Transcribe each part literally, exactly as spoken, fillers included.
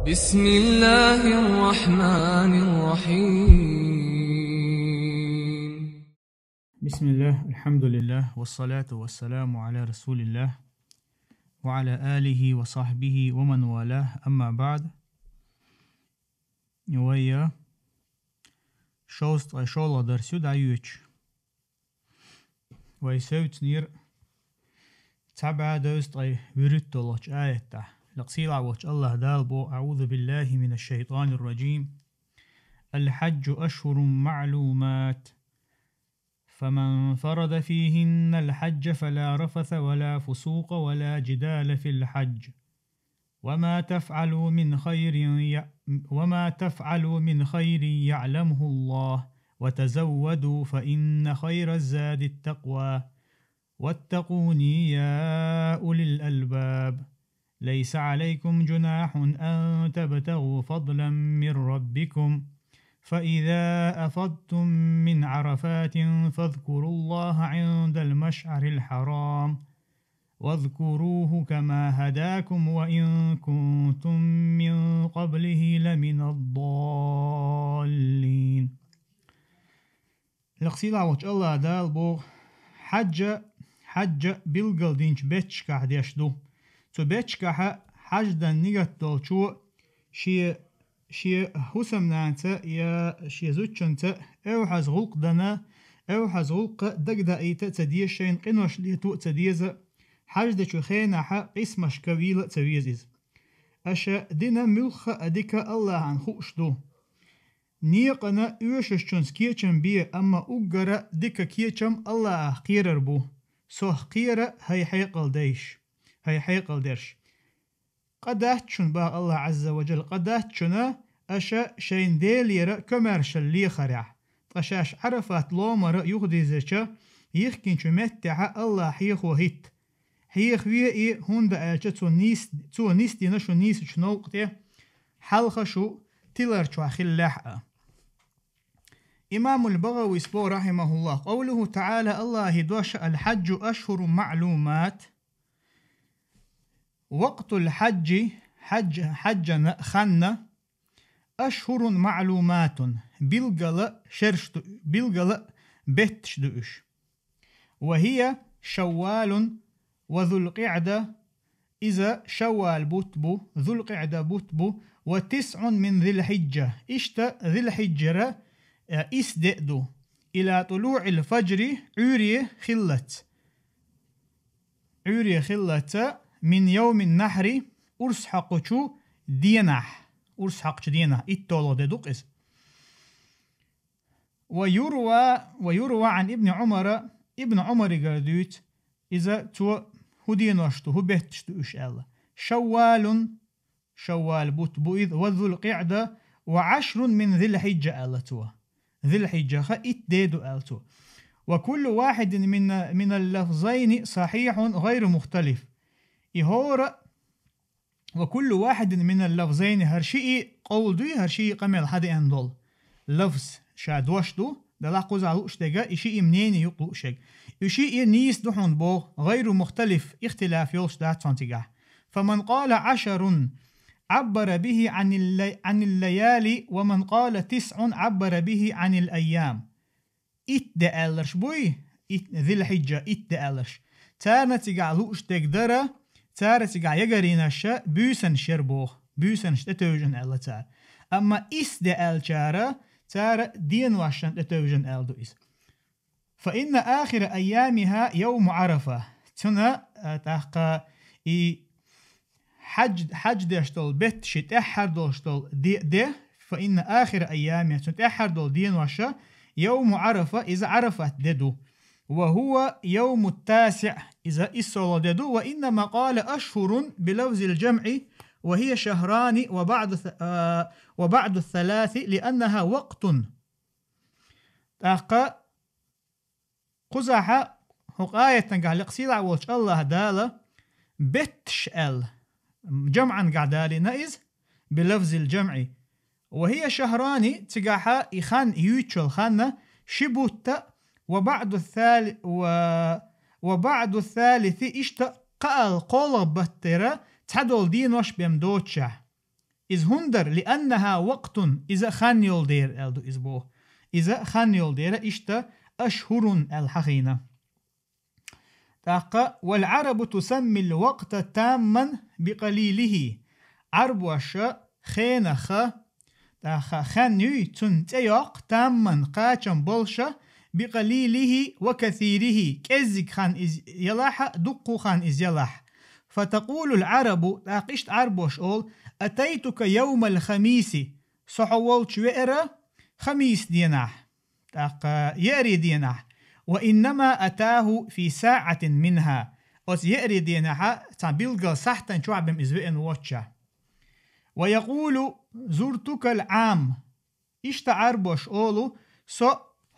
بسم الله الرحمن الرحيم. بسم الله، الحمد لله، والصلاة والسلام على رسول الله، وعلى آله وصحبه ومن والاه، أما بعد. Вай шовзткъе шолгӀа дарс ю дӀайоьдуш. Вай севцнера цхьа бӀаь дезткъе вуьрхӀитталгӀачу аятехь. Лекха сийлахь волчу АллахӀ Дала боху: أعوذ بالله من الشيطان الرجيم. الحج أشهر معلومات. فمن فرض فيهن الحج فلا رفث ولا فسوق ولا جدال في الحج. وما تفعلوا من خير ي... وما تفعلوا من خير يعلمه الله، وتزودوا فإن خير الزاد التقوى، واتقون يا أولي الألباب، ليس عليكم جناح أن تبتغوا فضلا من ربكم، فإذا أفضتم من عرفات فاذكروا الله عند المشعر الحرام، واذكروه كما هداكم وإن كنتم من قبله لمن الضالين. Лекха сийлахь волчу АллахӀ Дала боху: хьаьжа, хьаьжа билггал динчу бетташкахь деш ду. Цу бетташкахь хьаьж дан нигат долчо шен, шен хӀусамнанца я шен зудчунца эвхьаза гӀуллакх дана, эвхьаза гӀуллакх дагадаийта а ца деза, шайна къинош лето а ца деза, хьаьж дечу хенахь къийсамашка вийла а ца веза иза. Аша дина муьлхха а дика АллахӀана хууш ду. Некъана оьшучунца кечам бе, амма уггара дика кечам АллахӀах кхерар бу. Сох кхера, хӀай хьекъал дайш, хӀай хьекъал дерш. Къа дац шуна, боху АллахӀ Ӏазза ва Джалла, къа дац шуна аша шайн Делера комаьршалла лехарехь, ткъа шаьш Ӏарафат ломара юхадирзича, йихкинчу меттехь АллахӀ хьехо хӀитта. Хьехаве и, хӀунда аьлча цо нийс-, цо нисдина шу нийсачу новкъа тӀе, хьалха шу тилар чохь хиллехь а. Имамул БагӀавис боху, рахьимахуллахӀ, къовлуху таӀала, АллахӀан дош: الحج أشهر معلومات. Вакътул хьаьжи, хьаьж-, хьаьжан хан, ашхурун маълуматун, билггала шераш ду, билггала бетташ ду уьш. Ва хӀия шаввалун ва зулкъиӀда, иза шаввал бутт бу, зулкъиӀда бутт бу, ва тисъун мин зилхьиджа, иштта зилхьиджара, э, исс де ду, ила тулуӀил фаджри, Ӏуьйре хиллалц. Ӏуьйре хиллалц мин йовмин нахьри, урс хьокхучу денахь, урс хьокхучу денахь, итталгӀа де ду-кх иза. Ва юрва, ва юрва Ӏан Ибни Ӏумара, Ибн Ӏумаригара дуьйцу, иза цо хӀун денош ду, хӀун бетташ ду уьш аьлла. Шаввалун, шаввал бутт бу иза, ва зулкъиӀда, ва Ӏашрун мин зилхьиджа аьлла цо. Зилхьиджаха итт де ду аьлла цо. Ва куллу вахьидин мин, минал лафзайни сахьихьун гӀайру мухталиф. И хӀора Ва куллу вахьидин минал лафзайни, хӀара шиъ къовла дуй, хӀара шиъ къамел хьадеана долу. Лафз ша дош ду, делахь кхузахь лууш дерг, и шиъ мнение ю-кх лууш ерг. И шиъ нийса ду хьуна боху, гӀайру мухталиф, ихтилаф йолуш дац хьуна цигахь. Фаман къала Ӏашарун, Ӏаббара бихӀи Ӏанил лай-, Ӏанил лаяли, ва ман къала тисъун, Ӏаббара бихӀи Ӏанил айям. Итт де аьлларш буй, ит-, Зилхьиджа итт де аьлларш. Царна цигахь лууш дерг дара, цара цигахь ягарйинарш буьйсанаш яра боху, буьйсанаш тӀетевжина аьлла цара. Амма исс де аьллачара, цара деношна тӀетевжина аьлла ду иза. Фа инна ахира айямихӀа йовму Ӏарафа. Цуьнан, а, тӀаккха и хьаьж, хьаьж деш долу беттан ши тӀаьххьара долуш долу де, де, фа инна ахира айями, цуьнан тӀаьххьара долу денош, йовму Ӏарафа, иза Ӏарафат де ду. Ва хӀува йовму тасиӀ, иза иссалгӀа де ду, ва иннама къала ашхурун би лафзил джамъи, ва хӀия шахрани ва баъду th-, а, ва баъду th-саласи, лианнахӀа вакътун. ТӀаккха Кхузахь хӀокху аятангахь лекха сийлахь волчу АллахӀ Дала бетташ аьлла, джамъангахь далийна иза, би лафзил джамъи. Ва хӀия шахрани, цигахь и хан, юьйцучу ханна ши бутт а, ва баъду сали-, ва, ва баъду салиси, иштта кхаа кхоалгӀа баттера цхьадолу денош бен доцушехь. Из хӀунда, لأنها وقت, иза хан йолу дера аьлла ду иза боху. Иза хан йолу дера, иштта أشهر аьлла хьахийна. ТӀаккха, والعرب تسمي الوقت تاما بقليله. Ӏарбоша хенах, тӀаккха хан юй, цунна цӀе йоккху تاما, кхачам болуша, بقليله وكثيره, кӀеззиг хан иза ялахь а, дуккха хан иза ялахь а. فتقول العرب, тӀаккха иштта Ӏарбоша олу: أتيتك يوم الخميس, со хьо волчу веара хамис денахь, тӀаккха еарий денахь. وإنما أتاه في ساعة منها. Оцу еарий денахьа цхьа билггал сахьтан чохь бен иза веана воцча. ويقول: زرتك العام. Иштта Ӏарбоша олу: со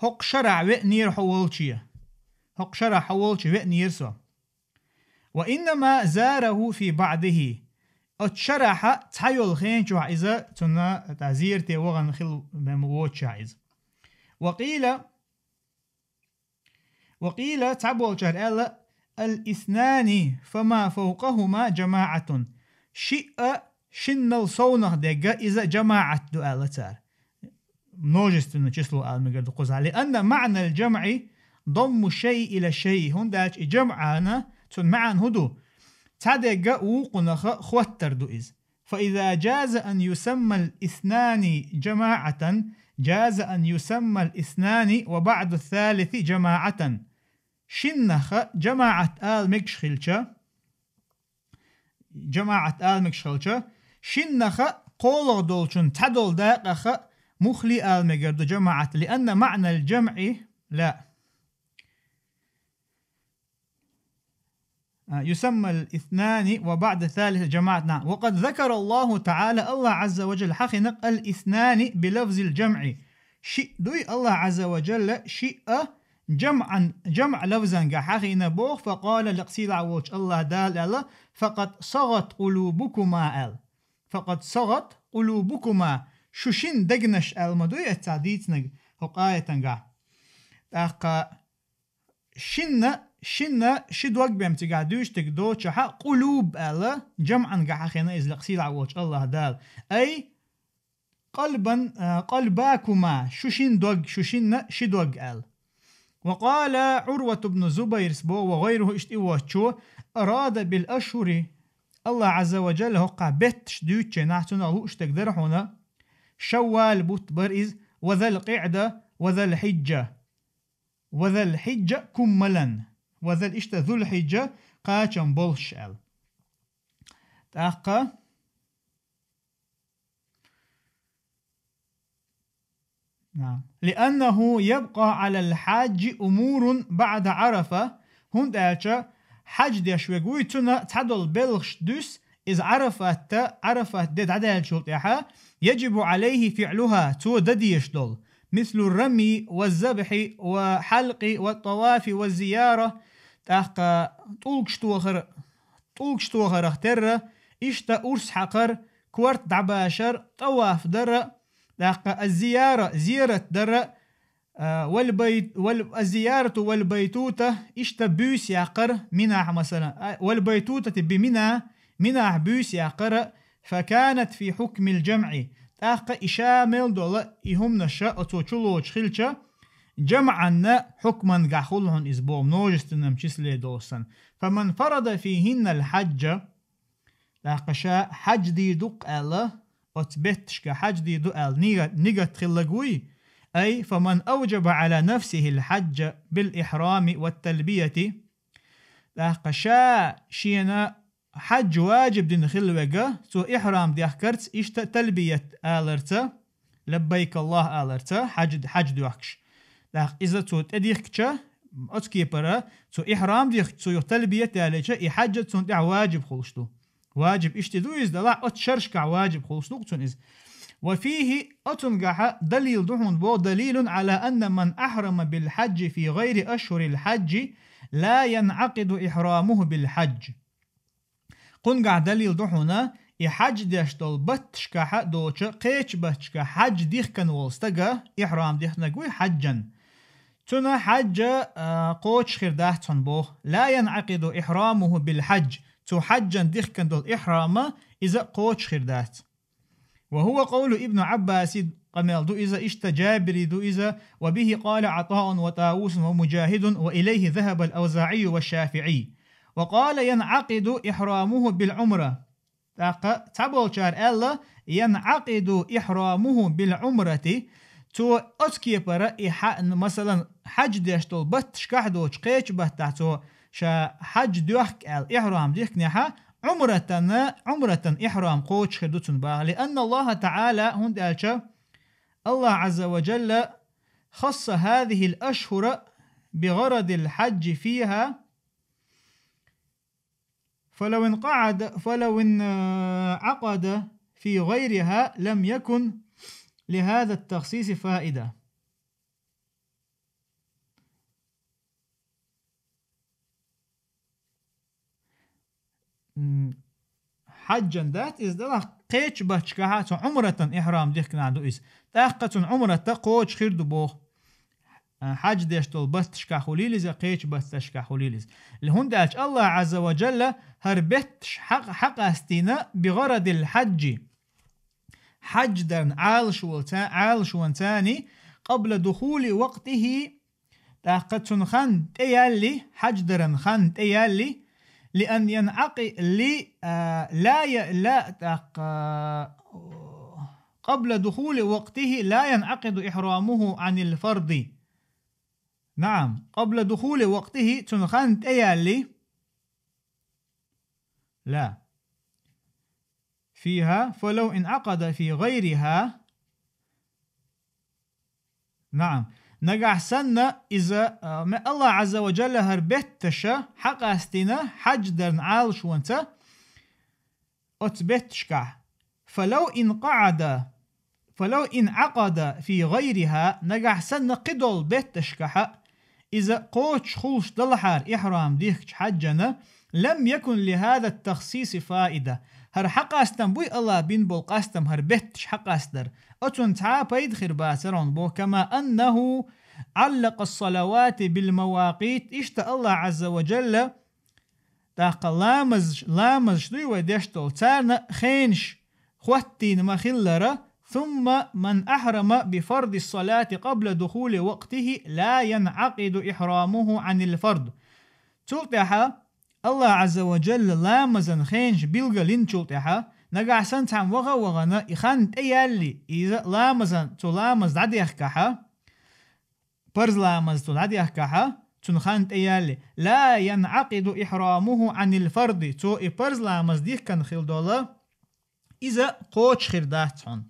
хӀокху шарахь веанера хьо волче. ХӀокху шарахь хьо волче веанера со. وإنما زاره في بعضه. Оцу шарахьа цхьа йолу хен чохь иза цунна тӀа зерате вахана хила бен воцчахь иза. وقيل، وقيل, цхьаболчара аьлла: الاثنان فما فوقهما جماعة. Шиъ а, шиннал совнах дегга иза жамаӀат ду аьлла цара. Множественное число ала мегар ду кхузахь. لأن معنى الجمع ضم الشيء إلى الشيء. ХӀунда аьлча и жамъана, цунна маьӀна хӀун ду? Цхьа дегга вукхунах хӀоттар ду иза. فإذا جاز أن يسمى الاثنان جماعة، جاز أن يسمى الاثنان وبعض الثالث جماعة. Шиннах жамаӀат ала мегаш хилча, жамаӀат ала мегаш хилча, шиннах кхоалгӀа долчун цхьадолу дакъах муххале ала мегар ду жамаӀат, لأن معنى الجمع لا. А, يسمى الاثنان وبعض الثالث جماعة. نعم. وقد ذكر الله تعالى, Аллах Азза ва Джалла хьахийнакъ, الاثنان بلفظ الجمع. Шиъ дуй Аллах Азза ва Джалла, шиъ а, жамъан, жамъ лафзанга хьахийна боху, فقال, лекха сийлахь волчу Аллах Дала аьлла: فقد صغت قلوبكما аьлла. فقد صغت قلوبكما, шу шин дегнаш аьлла ма дуй эццахь дийцинарг хӀокху аятангахь. ТӀаккха шинна, шинна ши дог бен цигахь дуьйцург доцчахьа, къулуб аьлла, жамъанга хьахийна иза лекха сийлахь волчу Аллах Дала. Ай, къалбан, а, къалбакума, шу шин дог, шу шинна ши дог аьлла. Ва къала Урват ибн Зубайрс бо ва гӀайруху, иштта и воцчо, арада бил ашхури, Аллах Азза ва Джалла хӀокхахь бетташ дуьйцучу нах цунах лууш дерг дара хьуна, Шаввал бутт бара иза, ва Зал-КъиӀда, ва Зал-Хьиджа. Ва Зал-Хьиджа куммалан. Ва Зал, иштта Зул-Хьиджа кхачам болуш аьлла. ТӀаккха نعم. لأنه يبقى على الحاج أمور بعد عرفة, хӀунда аьлча хьаьж деш верг вуй, цунна цхьадолу белхаш дуьсу, иза Ӏарафатта, Ӏарафат де дӀадаьллачул тӀаьхьа, يجب عليه فعلها, цо дан дезаш долу, مثل الرمي والذبح والحلق والطواف والزيارة, тӀаккха тӀулгаш тохар, тӀулгаш тохарах терра, иштта урс хьакхар, корта дӀабашар, тӀаваф дара, тӀаккха аз-зияра, зиярат дара, а, вал байт-, вал, аз-зиярату вал байтута, иштта буьйса яккхар, Минахь, масала, а, вал байтутати би Мина, Минахь буьйса яккхара, факанат фи хьукмил джамъи, тӀаккха и ша мел дола и хӀуманаш оцо чулоцуш хилча, жамъанна хьукмангахь хуьлу хьуна иза боху, множественном числе долуш санна. Фаман фарада фихиннал хьаджа, тӀаккха ша хьаьж дийр ду-кх аьлла, оцу бетташка хьаьж дийр ду аьлла нигат, нигат хилларг вуй, ай, фаман авджаба гӀала нафсихил хьаджа бил ихьрами ват талбияти, тӀаккха ша шена хьаьж ваджиб дина хилла верг, цо ихьрам дехкарца, иштта талбият аларца, лаббайк Аллах аларца, хьаьж, хьаьж доьхкуш. ТӀаккха иза цо тӀедихкича, оцу кепара, цо ихьрам дихкича, цо юха талбият ялийча, и хьаьж цунна тӀехь ваджиб хуьлуш ду. Ваджиб иштта ду иза делахь, оцу шерашкахь ваджиб хуьлуш ду цунна иза. Ва фихи, оцунгахьа далил ду хьуна боху, далилун гӀала анна ман ахьрама бил хьаджи фи гӀайри ашхурил хьаджи ла янӀакъиду ихьрамуху бил хьаджи. Кхунгахь далил ду хьуна, и хьаьж деш долу батташкахьа доцу, кхечу батташка хьаьж дихкан волу стага, ихьрам дихнарг вуй хьаьжан. Цуьнан хьаьж, а, кхочуш хир дац хьуна боху. Ла янӀакъиду ихьрамуху бил хьаьж. Цо хьаьжан дихкан долу ихьрама иза кхочуш хир дац. وهو قول ابن عباس, къамаьл ду иза, иштта Джабира ду иза, وبه قال عطاء وطاووس ومجاهد وإليه ذهب الأوزاعي والشافعي. وقال ينعقد إحرامه بالعمرة. ТӀаккха цхьаболчара аьлла, ينعقد إحرامه بالعمرة, цо оцу кепара и хьа-, масалан, хьаьж деш долу батташкахь доцу кхечу баттахь цо ша хьаьж доьхку аьлла, ихьрам дихкинехь, Ӏумратана, Ӏумратан ихьрам кхочуш хир ду цунна боху, لأن الله تعالى, хӀунда аьлча АллахӀ Ӏазза ва Джалла خص هذه الأشهر بغرض الحج فيها، فلو انقعد، فلو انعقد في غيرها لم يكن لهذا التخصيص فائدة. М, хьаьжан дац иза, делахь кхечу батташкахь цу Ӏумратан ихьрам дихкина ду иза. ТӀаккха цунна Ӏумрата кхочуш хир ду боху. А, хьаьж деш долу батташкахь хуьлийла иза, кхечу батташкахь хуьлийла иза. ХӀунда аьлча АллахӀ Ӏазза ва Джалла хӀара бетташ хьакъ-, хьакъастийна بغرض الحج. Хьаьж дарна Ӏалашволца-, Ӏалашванца, قبل دخول وقته, тӀаккха цуьнан хан тӀеялли, хьаьж даран хан тӀеялли, لأن ينعق-, ли, а, لا ي-, لا, тӀаккха, قبل دخول وقته لا ينعقد إحرامه عن الفرض. نعم، قبل دخول وقته, цуьнан хан тӀеялли. لا. فيها، فلو انعقد في غيرها. نعم. Нагахь санна иза, а, ме-, АллахӀ Ӏазза ва Джалла хӀара бетташа хьакъастийна хьаьж дарна Ӏалашванца оцу бетташкахь. فلو انقعد، فلو انعقد في غيرها, нагахь санна кхидолу бетташкахьа иза кхочуш хуьлуш далахьара ихьрам дихкича хьаьжана, لم يكن لهذا التخصيص فائدة. ХӀара хьакъастам буй, АллахӀа бина болу къастам, хӀара бетташ хьакъастдар. Оцунна цхьа а пайда хир бацара хьуна боху, كما أنه علق الصلوات بالمواقيت, иштта АллахӀ Ӏазза ва Джалла тӀаккха ламазаш, ламазаш дуй вай деш долу, царна хенаш хӀоттийна ма-хиллара, ثم من أحرم بفرض الصلاة قبل دخول وقته لا ينعقد إحرامه عن الفرض. Цул тӀаьхьа АллахӀ Ӏазза ва Джалла ламазан хенаш билгалйинчул тӀаьхьа, нагахь санна цхьамма ваха а вахана, и хан тӀеялли, иза ламазан, цу ламаз дӀадехкахьа, парз ламаз цо дӀадехкахьа, цуьнан хан тӀеялли, لا ينعقد إحرامه عن الفرض, цо и парз ламаз дихкина хила долу, иза кхочуш хир дац хьуна.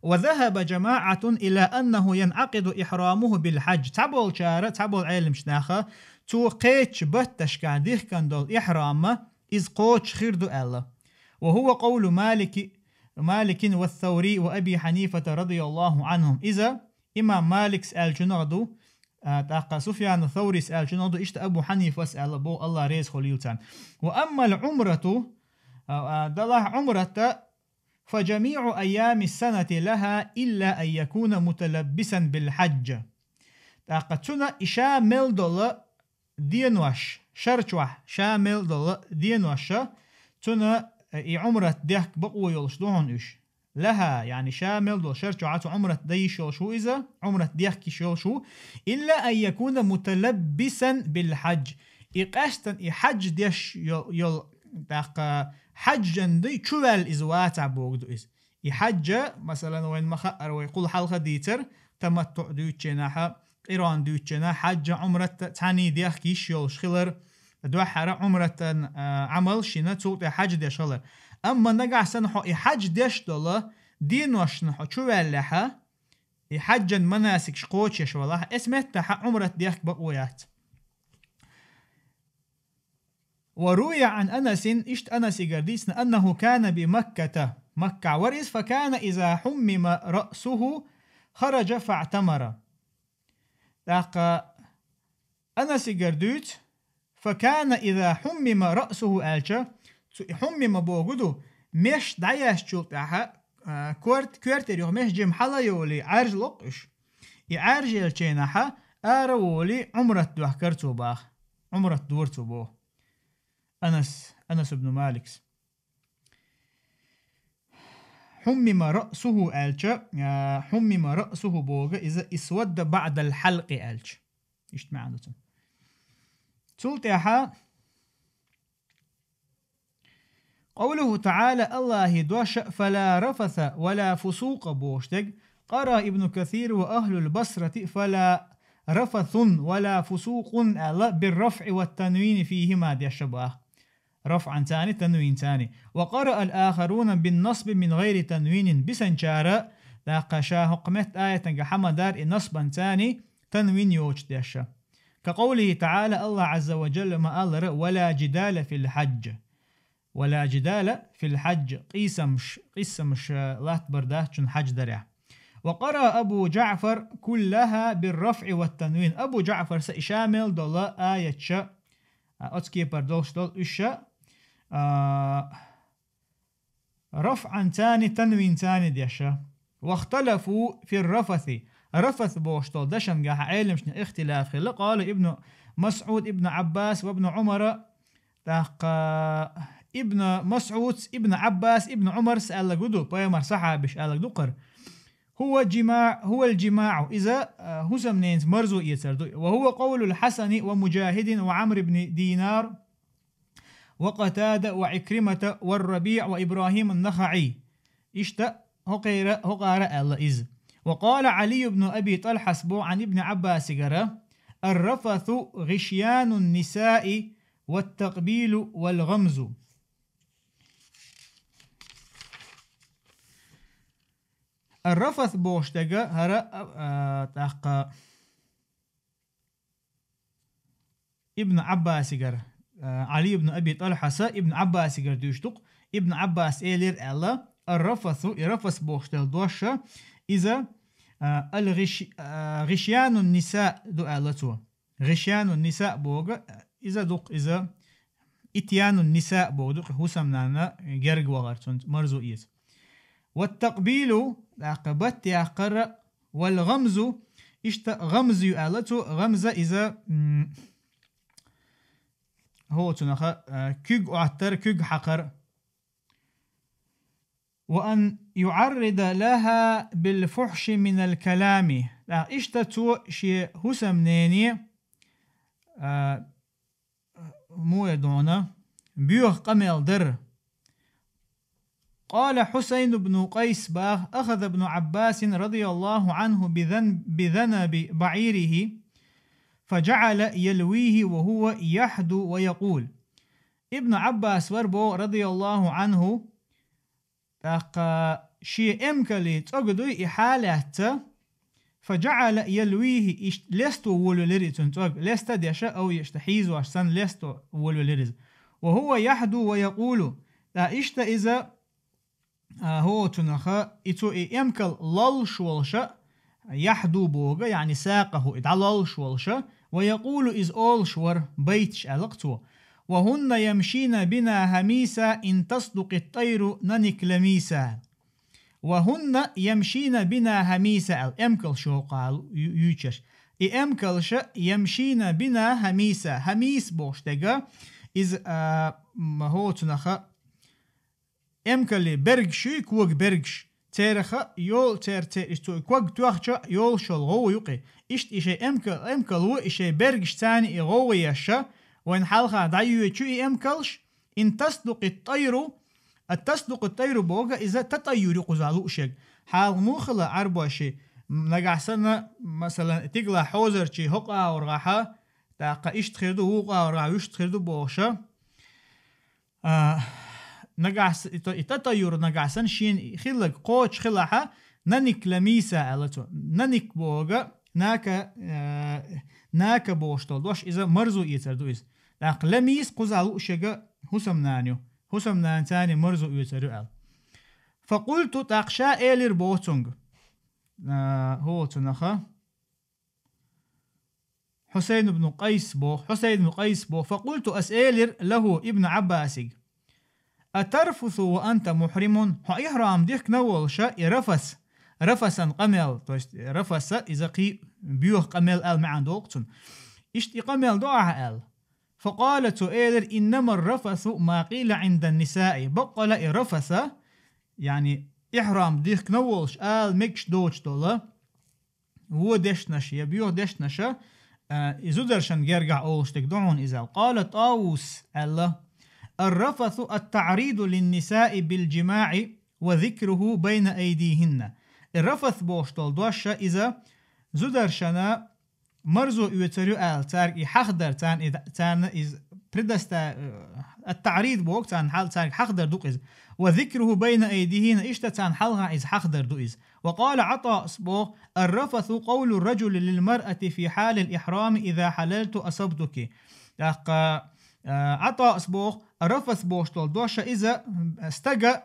وذهب جماعة إلى أنه ينعقد إحرامه بالحج. Цхьаболчара, цхьаболу Ӏеламчу наха, цо кхечу батташкахь дихкина долу ихьрам, иза кхочуш хир ду аьлла. وهو قول مالك، مالك والثوري وأبي حنيفة رضي الله عنهم. Иза имам Маликс аьллачунах ду, а, тӀаккха Суфьян Саурис аьллачунах ду, иштта Абу Хьанифас аьлла боху, АллахӀ реза хуьлийла царна. وأما العمرة, а, а, делахь Ӏумрата, فجميع أيام السنة لها إلا أن يكون متلبسا بالحج. ТӀаккха цуьнан и ша мел долу денош, шар чохь ша мел долу деноша, цуьнан, э, и Ӏумрат дехка бакъо йолуш ду хьуна уьш. لها, яъни ша мел долу шар чохь цу Ӏумрат дан йиш йолуш ву иза, Ӏумрат дехка йиш йолуш ву. إلا أن يكون متلبسا بالحج. И къаьстина и хьаьж деш йол-, йолу, тӀаккха хьаьжан дуй чуваьлла иза вацахь боху ду иза. И хьаьжа, масалан, вайн ма-хаъара вай кхул хьалха дийцар, таматтуӀ дуьйцучу хенахьа, къиран дуьйцучу хенахь, хьаьжа Ӏумрат цхьаьний дехка йиш йолуш хилар, дуьххьара Ӏумратан, а, Ӏамал шина, цул тӀе хьаьж деш хилар. Амма нагахь санна хьо и хьаьж деш долу деношна хьо чуваьллехьа, и хьаьжан манасикаш кхочуш валахь, эс меттахьа Ӏумрат дехка бакъо яц. وروي عن أنس, иштта Анасигара дийцина, أنه كان بمكة, Маккахь вара иза, فكان إذا حمم رأسه خرج فاعتمر. ТӀаккха Анасигара дуьйцу, فكان إذا حمم رأسه аьлча, цу и хьуммима боху ду, меш дӀаешчул тӀаьхьа, а, корт-, коьртера юха меш жима хьала йолий, Ӏаьржа локхуш. И Ӏаьржа елчийнахьа ара волий, Ӏумрат доьхкар цо баха. Ӏумрат дора цо боху. Анас, Анас ибн Маликс. حمم رأسه аьлча, а, حمم رأسه боху иза اسود بعد الحلق аьлча. Иштта маьӀна ду цун. Цул тӀаьхьа قوله تعالى, Аллахьи дош, فلا رفث ولا فسوق бохуш дерг, قرأ ابن كثير وأهل البصرة فلا رفث ولا فسوق аьлла, بالرفع والتنوين فيهما деш баха. РафӀанцани, танвинцани. وقرأ الآخرون بالنصب من غير تنوين, бисанчара, тӀаккха ша хӀокху метта аятанга хьамадар и насбанцани, танвин йоцуш деш. كقوله تعالى, Аллахь Ӏазза ва Джалла ма-аллара, ولا جدال في الحج. ولا جدال في الحج, къийсамаш, къийсамаш, э, латтабар дац цунна хьаьж дарехь. وقرأ أبو جعفر كلها بالرفع والتنوين. Абу ДжаӀфарс и ша мел долу аяташ, а, оцу кепара долуш долу уьш, а, рафӀанцани, танвинцани деш. واختلفوا في الرفث. Рафас бохуш долу дашангахь Ӏеламчунна ихтилаф хилла. قال ابن مسعود وابن عباس وابن عمر, тӀаккха Ибн Масъудс, Ибн Ӏаббас, Ибн Ӏумарс аьлларг ду, пайхамар сахьабаш аьлларг ду кхара. هو جماع, هو الجماع, иза, а, хӀусамненца марзо эцар ду. وهو قول الحسن ومجاهد وعمرو بن دينار وقتادة وعكرمة والربيع وإبراهيم النخعي. Иштта хӀокхера, хӀокхара аьлла иза. وقال علي بن أبي طلحة боху عن ابن عباس гара: الرفث غشيان النساء والتقبيل والغمز. Ар-рафас бохуш дерг хӀара, а, тӀаккха Ибн Ӏаббасигара, а, Ӏали ибн Аби ТӀалхьас Ибн Ӏаббасигара дуьйцуш ду-кх, Ибн Ӏаббас элира аьлла: «Ар-рафасу», и рафас бохуш долу дош, иза, а, ал-гӀиш-, а, «гӀишьянун ниса» ду аьлла цо. «ГӀишьянун ниса» боху, иза ду-кх, иза «итьянун ниса» боху ду-кх, хӀусамнана герга вахар, цунца марзо эца. «Ват-такъбилу», тӀаккха бат яккхар, «вал-гӀамзу», иштта гӀамз ю аьлла цо, гӀамза иза, м, хӀо цунах, а, куьг Ӏоттар, куьг хьакхар. «Ва ан юӀаррида лаха бил-фухьши минал-калами». ТӀаккха иштта цо шен хӀусамнене, а, муха дона, боьха къамел дар. Къала Хьусайн ибн Къайс баха: «Ахаза ибн Ӏаббасин радияллаху Ӏанху бизан-, бизанаби баӀирихи, фаджаӀала ялвихи ва хӀува яхьду ва якъул». Ибн Ӏаббас вара боху, радияллаху Ӏанху, тӀаккха шен эмкалан цӀога дуй и хьалаьцна, фаджаӀала ялвихи, иштта лесто волавелира и цуьнан цӀога, леста а деш, ав иштта хьийзош санна лесто волавелира иза. «Ва хӀува яхьду ва якъулу», тӀаккха иштта иза, а, хӀо цунах, и цо и эмкал лаллаш волуш, яхьду боху, яъни сакъаху, и дӀалаллаш волуш, ва якъулу, иза олуш вара, байташ аьлла-кх цо: «Ва хӀунна ямшийна бина хӀамийса, ин тасдукъи ттайру наник ламийса». «Ва хӀунна ямшийна бина хӀамийса», аьлла, эмкалш ю хӀокху ю-, юьйцуш. И эмкалш ямшийна бина хӀамийса. ХӀамийс бохуш дерг, иза, а, м, хӀо цунах, эмкалан бергаш юй, коган бергаш. Церах йол-, цер-, цер-, иштта цо ког тоьхча йолуш йолу гӀовгӀа ю-кх и. Иштта и шайн эмка-, эмкало, и шайн бергашца и гӀовгӀа еш, вайна хьалха дӀайоьдуш ю и эмкалш, ин тасдукъи ттайру, ат-тасдукъу ттайру боху, иза татӀайюр ю кхузахь луушег. Хьалха муха хилла Ӏарбоши, нагахь санна, масалан, тигалахь хьозарчий хӀокху агӀоргахьа, тӀаккха иштта хир ду, вукху агӀоргахь вуьшта хир ду бохуш, а, нагахь с-, и та-, и татӀайюр нагахь санна шена хилларг кхочуш хилахьа, наник ламийса аьлла цо. Наник боху, нака, а, нака бохуш долу дош, иза марзо эцар ду иза. ТӀаккха ламийс кхузахь луушег хӀусамнана ю. ХӀусамнанца марзо оьцур ю аьлла. Факъулту, тӀаккха ша элира боху цуьнга. А, хӀо цунах. Хьусайн ибн Къайс боху, Хьусайн ибн Къайс боху. Факъулту, ас элира, лаху, Ибн Ӏаббасига: «Атарфусу ва анта мухьримун?» Хьо ихьрам дихкина волуш, и рафас, рафасан къамел, то есть рафаса, иза кхин боьха къамел аьлла маьӀна долу-кх цуьнан. Иштта и къамел до ахьа аьлла. Факъала, цо элира: «Иннама р-рафасу ма къила Ӏиндан нисаи». Баккъала и рафаса, яъни, ихьрам дихкина волуш ала мегаш доцуш долу вон дешнаш я боьха дешнаша, а, и зударшан гергахь олуш дерг ду хьуна иза. Къала ТӀавус аьлла: «Ар-рафасу ат-таӀриду лин-нисаи бил-жимаӀи ва зикруху байна айдихинна». И рафас бохуш долу дош ша иза зударшана марзо оьцур ю аьлла, цаьрга и хьахдар, царна и, царна иза предоста-, э, ат-таӀрид боху, царна хьал, цаьрга хьахдар ду-кх иза. «Ва зикруху байна айдихинна», иштта царна хьалха иза хьахдар ду иза. Ва къала ГӀатаъс боху: «Ар-рафасу къавлу ар-ражули лил-маръати фи хьалил ихьрами иза хьалалту асабтуки». ТӀаккха, а, ГӀатаъс боху, рафас бохуш долу дош ша иза, м, стага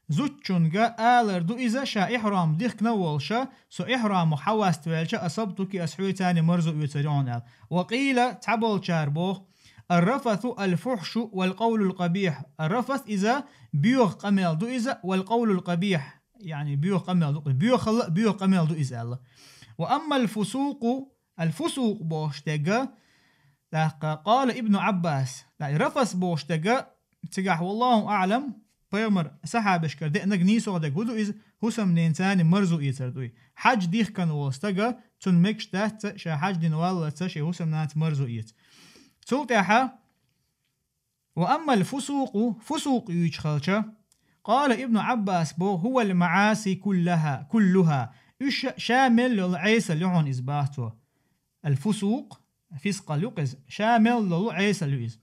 зудчунга алар ду иза, ша ихьрам дихкина волуша, со ихьрамах хьаваставелча, асабтуки, ас хьоьца марзо оьцур ю хьуна аьлла. Ва къийла, цхьаболчара боху: «Ар-рафасу ал-фухьшу вал-къавлул-къабихь». Рафас иза боьха къамел ду иза, вал-къавлул-къабихь, яъни боьха къамел ду, боьхалла а боьха къамел ду иза аьлла. «Ва аммал-фусукъу», ал-фусукъ бохуш дерг, тӀаккха къала Ибну Ӏаббас, тӀаккха рафас бохуш дерг, цигахь, валлаху аӀлам, пайхамар сахьабашкара деанарг нийсогӀа дерг хӀун ду иза, хӀусамненаца марзо оьцур ду и. Хьаьж дихкина волу стага, цунна мегаш дац ша хьаьж дина валлалца шен хӀусамнанца марзо оьцу. Цул тӀаьхьа: «Ва аммал-фусукъу», фусукъ юьйцуш хилча, къала Ибну Ӏаббас боху: «Хувал-маӀаси куллаха, куллуха». Уьш ша мел йолу Ӏесалла ю хьуна иза боху цо. Ал-фусукъ, фискъал ю-кх иза, ша мел долу Ӏесалла ю иза.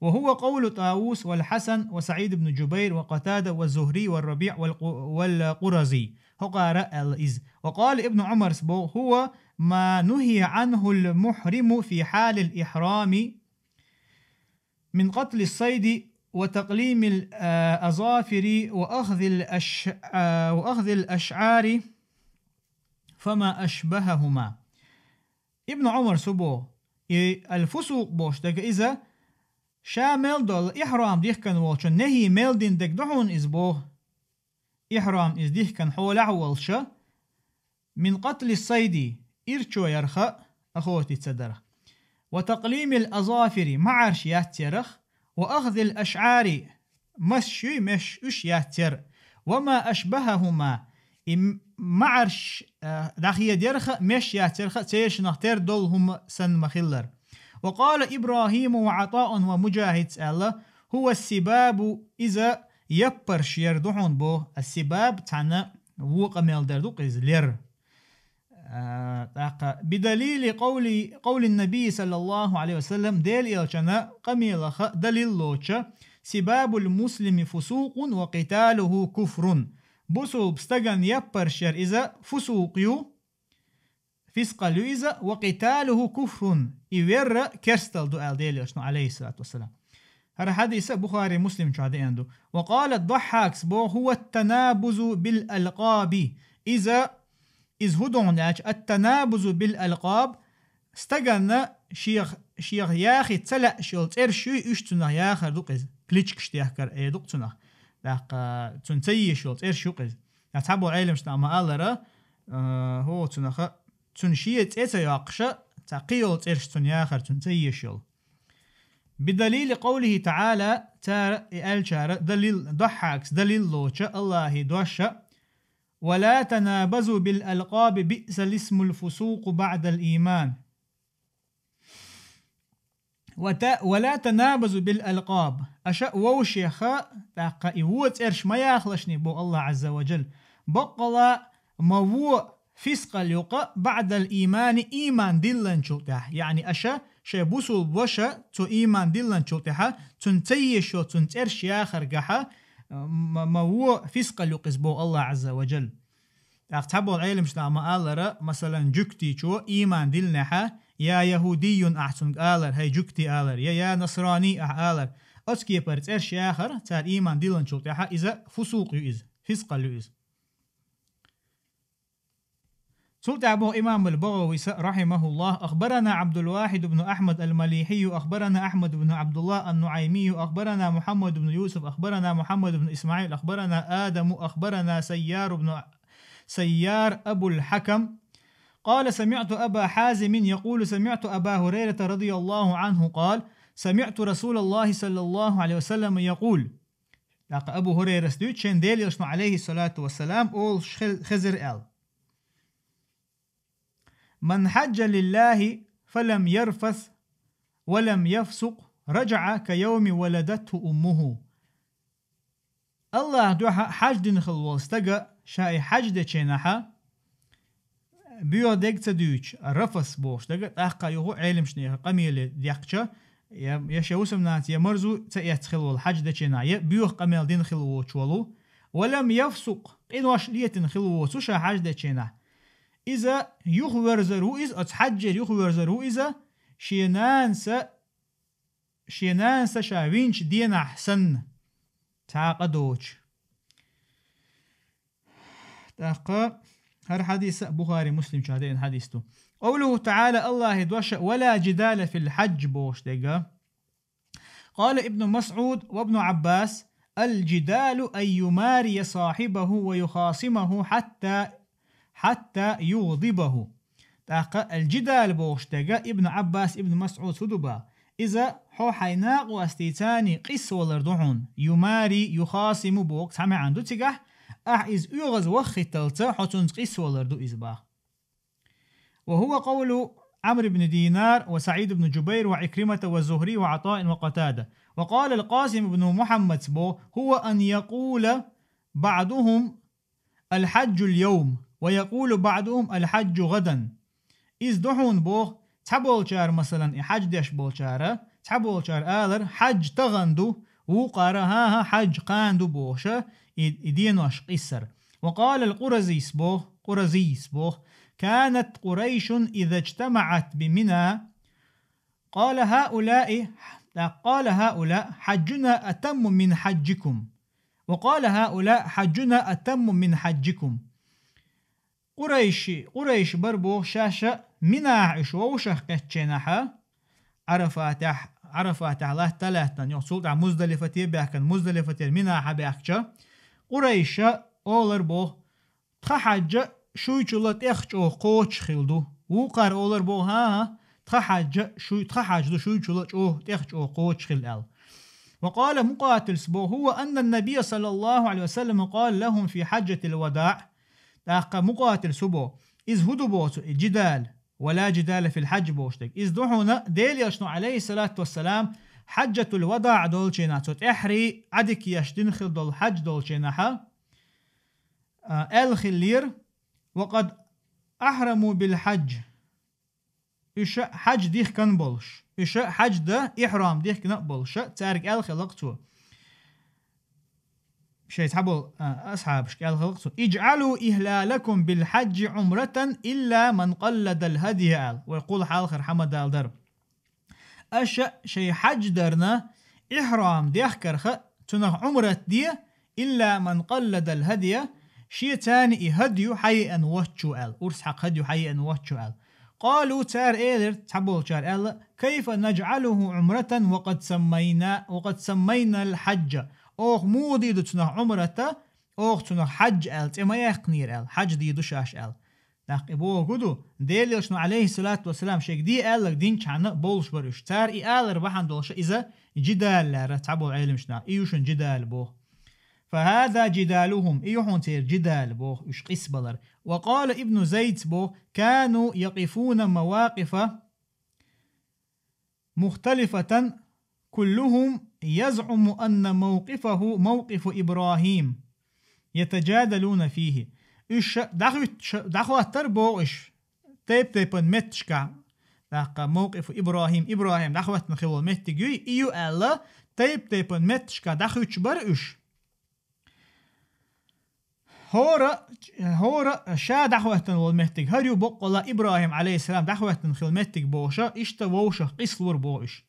«Ва хува къавлу ТӀавус вал-Хьасан ва СаӀид ибн Жубайр ва Къатада ва Зухри ва РабиӀ вал-Къу-, вал-Къурази». ХӀокхара аьлла иза. «Ва къала Ибну Ӏумар», боху: «Хува ма нухия Ӏанхул-мухьриму фи хьалил-ихьрами мин къатлис-сайди ва такълимил, а, азафири ва ахзил аш-, а, ва ахзил ашӀари фама ашбахахума». Ибну Ӏумар цо боху, и ал-фусукъ бохуш дерг иза, ша мел долу ихьрам дихкина волчун нахьи мел дина дерг ду хьуна иза боху. Ихьрам иза дихкина хьолехь а волуша, мин къатлис-сайди, ирчо ярх а, охотиться дарх. Ва такълимил азафири, маӀарш яц ярх, ва ахзил ашӀари, масаш юй, меш уьш яц яр. Ва ма ашбахахума, и м-, маӀарш, а, дӀахеда ярх а, меш яц ярх а, цершинах тера долу хӀума санна ма-хиллара. Ва къала ИбрахӀиму ва ГӀатаун ва Мужахьидс аьлла: «Хува ас-сибабу», иза яппарш яр ду хьуна боху, ас-сибаб цхьана вон къамел дар ду-кх иза, лер. А, тӀаккха: «Бидалили къавли, къавлин-набий саллаллаху Ӏалайхи ва саллам», Делан элчана къамелаха далил лоцуша: «Сибабул-муслими фусукъун ва къиталуху куфрун». Бусулба стагана яппарш яр иза фусукъ ю, фискъал ю иза, «ва къиталуху куфрун», и вер а керстал ду аьлла Делан элчано, Ӏалайхиссалату вассалам. ХӀара хьадис а Бухари, Муслим чохь деана ду. Ва къала ад-Даххьакс боху: «Хува ат-танабузу бил-алкъаби». Иза, иза хӀун ду хьуна аьлча, ат-танабузу бил-алкъаб, стаганна шех, шех яхийта ца лаьаш йолу цӀераш юй, уьш цунах яхар ду-кх иза. Кличкаш дехкар эр ду-кх цунах. ТӀаккха цунна ца езаш йолу цӀераш ю-кх иза. Ткъа цхьаболу Ӏеламнаха ма-аллара, а, хӀо цунаха, цунна шен цӀе ца йоккхуша, цхьа кхин йолу цӀераш цунна яхар, цунна ца езаш йолу. Бидалили къавлихи таӀала, цара и аьллачара далил, Даххьакс далил лоцуша АллахӀан дош а: «Ва ла танабазу бил-алкъаби, биъсал-исмул-фусукъу баӀдал-ийман». «Ва та-, ва ла танабазу бил-алкъаб». Аша вовшеха, тӀаккха и вон цӀераш ма яхалашний, боху АллахӀ Ӏазза ва Джалла. Баккъала ма вон фискъал ю-кх баӀдал-иймани, ийман диллинчул тӀаьхьа. Яъни аша шайн бусулба ваша цо ийман диллинчул тӀаьхьа, цунна ца езаш йолу цунна цӀераш яхаргахьа, ма, ма вон фискъал ю-кх иза, боху АллахӀ Ӏазза ва Джалла. ТӀаккха цхьаболу Ӏеламнаха ма-аллара, масалан, жуьгтичо ийман диллинехьа, «Я яхӀудийюн» ахь цуьнга алар, хӀай жуьгти алар, я «Я насраний» ахь алар. Оцу кепара цӀераш яхар, цара ийман диллинчул тӀаьхьа, иза фусукъ ю иза, фискъал ю иза. Цул тӀаьхьа боху имам ал-БагӀавис, рахьимахуллахӀ: «Ахбарана Ӏабдул-Вахьид ибн Ахьмад ал-Малихьийю, ахбарана Ахьмад ибн Ӏабдуллахь ан-НуӀаймийю, ахбарана Мухьаммад ибн Юсуф, ахбарана Мухьаммад ибн Исмаӏил, ахбарана Адаму, ахбарана Сайяр ибн Сайяр Абул-Хьакам. Къала: самиӀту Аба Хьазимин якъулу, самиӀту Аба Хурайрата радияллаху Ӏанху къала: самиӀту Расулаллахи саллаллаху Ӏалайхи ва саллама якъул». ТӀаккха Абу Хурайрас дуьйцу, шен Делан Элчано, Ӏалайхи салату вассалам, олуш хе-, хезира аьлла: «Ман хьаджа лиллахи фалам ярфас ва лам яфсукъ, раджаӀа ка явми валадатху уммуху». Аллахьа дуьхьа хьаж дина хилла волу стага, ша и хьаж дечу хенахьа, боьха дерг ца дуьйцу, рафас бохуш дерг, тӀаккха юха Ӏеламчу нехан къамеле дехча, я, я шен хӀусамнанца, я марзо ца эцна хилла волу хьаж дечу хенахь, я боьха къамел дина хилла воцуш волу, ва лам яфсукъ, къинош летина хилла воцу ша хьаж дечу хенахь. Иза юхаверзар ву иза, оцу хьаджера юхаверзар ву иза, шен нанаса, шен нанаса ша винчу денахь санна, цхьа а къа доцуш. ТӀаккха хӀара хьадис а Бухари, Муслим чохь деана хьадис ду. Къовлуху таӀала, Аллахьан дош а: «Ва ла джидала фил хьадж», бохуш дерг. Къала Ибну Масъуд ва Ибну Ӏаббас: «Ал-джидалу ан юмария сахьибаху ва юхасимаху хьатта, хьатта югӀдибаху». ТӀаккха ал-джидал бохуш дерг, Ибну Ӏаббас, Ибну Масъуд хӀун ду бах? Иза хьо хьайн накъостий царний къийсавалар ду хьуна. Юмари, юхасиму боху цхьа маьӀна ду цигахь, ахь иза оьгӀаз ваххийталца хьо цуьнца къийсавалар ду иза бах. وهو قول عمرو بن دينار وسعيد بن جبير وعكرمة والزهري وعطاء وقتادة. وقال القاسم بن محمد بو: هو أن يقول بعضهم: «الحج اليوم»، ويقول بعضهم: «الحج غدا». Иза ду хьуна боху, цхьаболчара, масалан, и хьаж деш болчара, цхьаболчара алар: «Хьаж тахана ду», вукхара: «ХӀан-хӀа, хьаж кхана ду», бохуша, и, и денош къийсар. وقال القرزيس بو، قرزيس بو: «كانت قريش إذا اجتمعت بمنى، قال هؤلاء، قال هؤلاء: حجنا أتم من حجكم، وقال هؤلاء: حجنا أتم من حجكم». Къурайши, къурайш бар боху шаьш а Минахь уьш вовшах кхеттачу хенахьа, Ӏарафатехь, Ӏарафатехь латта а лаьттана, юха цул тӀаьхьа Муздалифате а баьхкина, Муздалифатера Минахьа баьхкича, къурайша олар боху: «Тхан хьаьжа шуьйчулла тӀех чӀогӀа кхочуш хилла ду». Вукхара олар боху: «ХӀан-хӀа, тхан хьаьжа шуй-, тхан хьаьж ду шуьйчулла чӀогӀа, тӀех чӀогӀа кхочуш хилла», аьлла. وقال مقاتل بو: هو أن النبي صلى الله عليه وسلم قال لهم في حجة الوداع. ТӀаккха Мукъатил су бо: иза хӀун ду боцу и джидал, ва ла джидала фил хьадж бохуш дерг? Иза ду хьуна, Делан Элчано, Ӏалайхиссалату вассалам, хьаджатул вадаӀ долчу хенахь, цу тӀаьххьарий Ӏадика еш дина хилла долу хьадж долчу хенахьа, а, аьлла хиллера: «Ва къад ахьраму бил хьадж». Уьш а хьадж дихкина болуш, уьш а хьадж дан ихьрам дихкина а болуш, цаьрга аьлла хилла-кх цо. Шайн цхьаболу, а, асхьабашка аьлла хилла-кх цо: «Иджъалу ихьлалакум бил хьаджи Ӏумратан илла ман къалладал хьадия», аьлла. Вай кхул хьалхара хьама дала дара. Аша шайн хьадж дарна, ихьрам дехкарха, цунах Ӏумрат де, илла ман къалладал хьадия, шен царна и хьадию хьаеана воцчо аьлла, урс хьакха хьадию хьаеана воцчо аьлла. Къалу, цара элира, цхьаболчара аьлла: «Кайфа наджъалуху Ӏумратан ва къад саммайна, ва къад саммайнал хьаджа?» Оха муха дийр ду цунах Ӏумрата, оха цунах хьадж аьлла цӀе ма яьккхинера аьлла, хьадж дийр ду шаьш аьлла. ТӀаккха и бохург хӀун ду? Делан Элчано, Ӏалайхиссалату вассалам, шайга де аьлларг динчхьана болуш бара уьш. Цара и алар бахьана долуша иза джидал лаьара цхьаболу Ӏеламчу наха. И ю шуна джидал боху. «Фа хьаза джидалухум», и ю хьуна церан джидал боху, уьш къийсабалар. Ва къала Ибну Зайд боху: «Кану якъифуна мавакъифа мухталифатан, куллухум язъуму анна мавкъифаху мавкъифу Ибрахим, ятаджадалуна фихи». Уьш дӀахуьттуш, дӀахӀоттар боху уьш тайп-тайпана метташкахь, тӀаккха мавкъифу Ибрахим, Ибрахим дӀахӀоьттина хилла меттиг юй, и ю аьлла, тайп-тайпана метташкахь дӀахуьттуш бара уьш. ХӀора, хӀора ша дӀахӀоьттина волу меттиг, хӀара ю боккъала Ибрахим, Ӏалайхиссалам, дӀахӀоьттина хилла меттиг бохуша, иштта вовшах къийсалур боху уьш.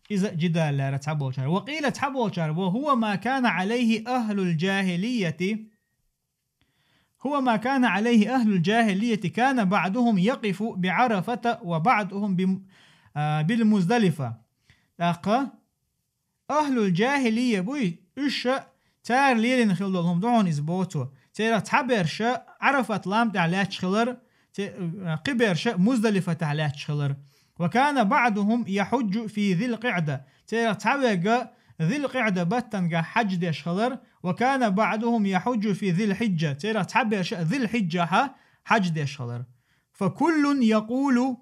Иза джидал лаьара цхьаболчара. Ва къийла, цхьаболчара боху: «Хува ма кана Ӏалайхи ахлул джахилияти, хува ма кана Ӏалайхи ахлул джахилияти, кана баъдухум якъифу би Ӏарафата ва баъдухум би, а, бил Муздалифа». ТӀаккха ахлул джахилия буй, уьш а цара лелийна хилла долу хӀума ду хьуна иза боху цо. Церах цхьаберша Ӏарафат лам тӀехь лаьтташ хилар, це-, кхиберша Муздалифатахь лаьтташ хилар. «Ва кана баъдухум яхьуджу фи Зил-КъиӀда». Церах цхьаверг Зил-КъиӀда баттангахь хьадж деш хилар. وكان بعضهم يحج في ذي الحجة. Церах цхьаберш Зил-Хьиджахьа хьадж деш хилар. فكل يقول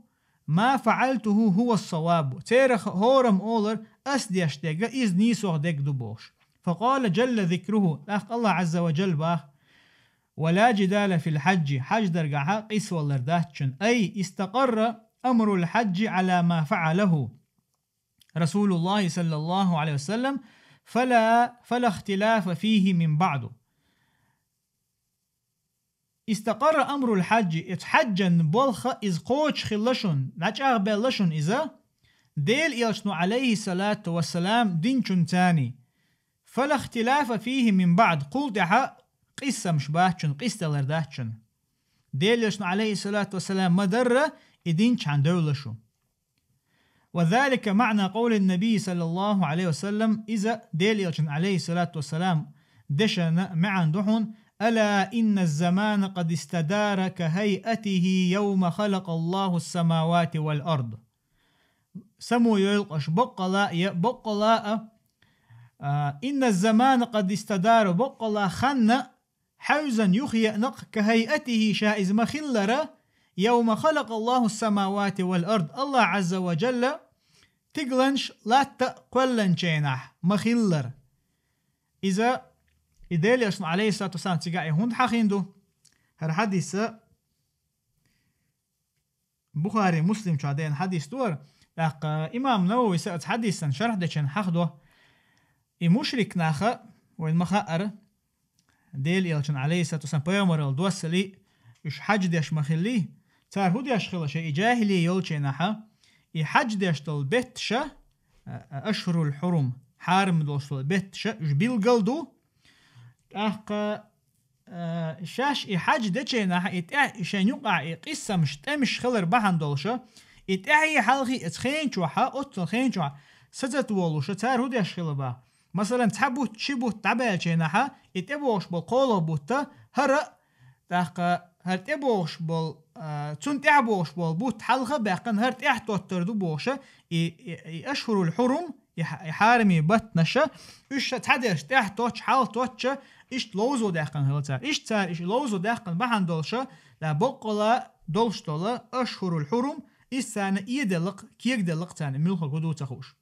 ما فعلته هو الصواب. Церах хӀораммо олар, ас деш дерг, иза нийсох дерг ду бохуш. فقال جل ذكره, тӀаккха Аллах Азза ва Джалла бах: ولا جدال في الحج, хьадж дергахьа къийсавалар дац шун. أي استقر أمر الحج على ما فعله رسول الله صلى الله عليه وسلم فلا، فلا اختلاف فيه من بعد. استقر أمر الحج, иза хьаджан болх иза кхочуш хилла шун, дӀачӀагӀбелла шун иза, Делан Элчано, عليه الصلاة والسلام, динчун царний. فلا اختلاف فيه من بعد, кхул тӀаьхьа къийсамаш бац шун, къийсадалар дац шун. Делан Элчано, عليه الصلاة والسلام, ма дарра, и дин чхьана девлла шу. وذلك معنى قول النبي صلى الله عليه وسلم, иза Делан Элчан, عليه الصلاة والسلام, дешан маьӀна ду хьуна: ألا إن الزمان قد استدار كهيئته يوم خلق الله السماوات والأرض. Само йойла-кх аша, боккъала а, я боккъала а, а, إن الزمان قد استدار, боккъала хан хьаьвзина юхаеана-кх, كهيئته, ша иза ма хиллара, يوم خلق الله السماوات والأرض, Аллах Азза ва Джалла стигланаш, латта кхоьллинчу хенахь ма хиллара. Иза, и Делан Элчано, عليه الصلاة والسلام, цигахь и хӀунда хьахийна ду? ХӀара хьадис Бухари, Муслим чохь деана хьадис ду хӀара. ТӀаккха имам Нававис оцу хьадисан шархь дечун хьахдо: и мушрик наха, вайна ма хаъара, Делан Элчан, عليه الصلاة والسلام, пайхамаралла доссале, уьш хьадж деш ма хиллий, цара хӀун деш хилла шайн и джахили йолчу хенахьа, и хьадж деш долу бетташа, а, а, ашхурул хьурум, хьарам долуш долу бетташа, уьш билгал ду, тӀаккха, а, шаьш и хьадж дечу хенахьа, и тӀаьхьа, и шайн юкъахь и къийсамаш, тӀемаш хилар бахьана долуша, и тӀаьхье хьалхе оцу хен чохьа, оццул хен чохьа сацат волуша, цара хӀун деш хилла бах? Масалан, цхьа бутт, ши бутт дӀабаьллачу хенахьа, и тӀебогӀуш болу кхоалгӀа бутта, хӀара а, тӀаккха хӀара тӀебогӀуш болу, а, цунна тӀаьхьа богӀуш болу бутт хьалха а баьккхина, хӀара тӀаьхьа тоттар ду бохуша, и, и, и ашхурул хьурум, и хьа-, и хьарами баттанаша, уьш ша цхьадерш тӀаьхьа тоттуш, хьалха тоттуша, иштта ловзо даьккхина хилла цара. Иштта цара иштта ловзо даьккхина бахьана долуша, да боккъала долуш долу ашхурул хьурум, иза царна эделла-кх, кегаделла-кх царна, муьлхха хӀун ду ца хууш.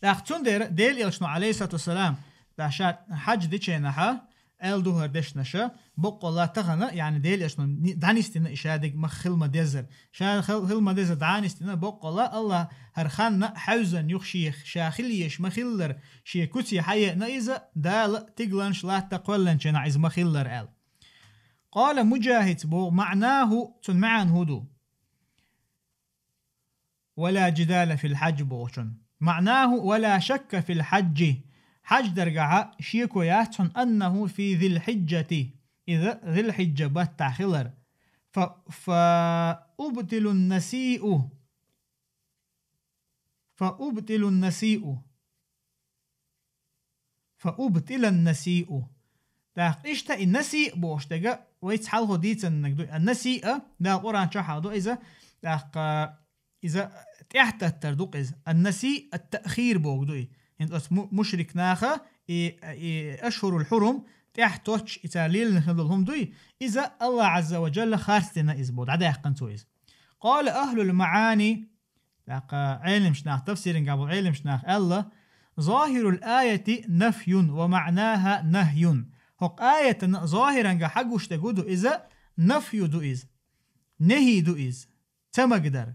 ТӀаккха цундела Делан Элчано, عليه الصلاة والسلام, да ша хьадж дечу хенахьа, аьлла ду хӀара дешнаша, боккъала тахана, яъни Делан Элчано ни-, дӀанисдина и ша дерг ма хила ма дезара. Ша хил-, хила ма дезара дӀанисдина, боккъала Аллах хӀара хан а хьаьвзина юха шех, ша хила езаш ма хиллара, шен куьце хьаеана иза, Дала стигланаш, латта кхоьллинчу хенахь иза ма хиллара аьлла. Къала Муджахид боху: маънаху, цуьнан маьӀна хӀун ду? ولا جدال في الحج бохучун. معناه ولا شك في الحج. Хьадж даргахьа шеко яц хьуна أنه في ذي الحجة. Иза Зил-Хьиджа баттахь хилар. Фа-, فأبطل النسيء. فأبطل النسيء. فأبطل النسيء. ТӀаккха иштта и насиъ бохуш дерг вайца хьалхо дийцинарг ду. Ан-насиъ, Дала Къуръан чохь а ду иза, тӀаккха иза тӀаьхьататтар ду-кх иза. Ан-насиъ ат-таъхир боху ду и. ХӀинца оцу му-, мушрик наха и, и ашхурул хьурум тӀаьхьатоттуш, и цара лелийна хилла долу хӀума дуй, иза Аллах Азза ва Джалла харцдина иза боху, дӀадаьккхина цо иза. Къала ахлул маъани, тӀаккха Ӏеламчу нах, тафсиран габал Ӏеламчу нах аьлла: «Захирул аяти нафьюн ва маънаха нахьюн». ХӀокху аятана захиранга хьагуш дерг хӀун ду иза? Нафью ду иза. Нехьи ду иза. Ца магадар.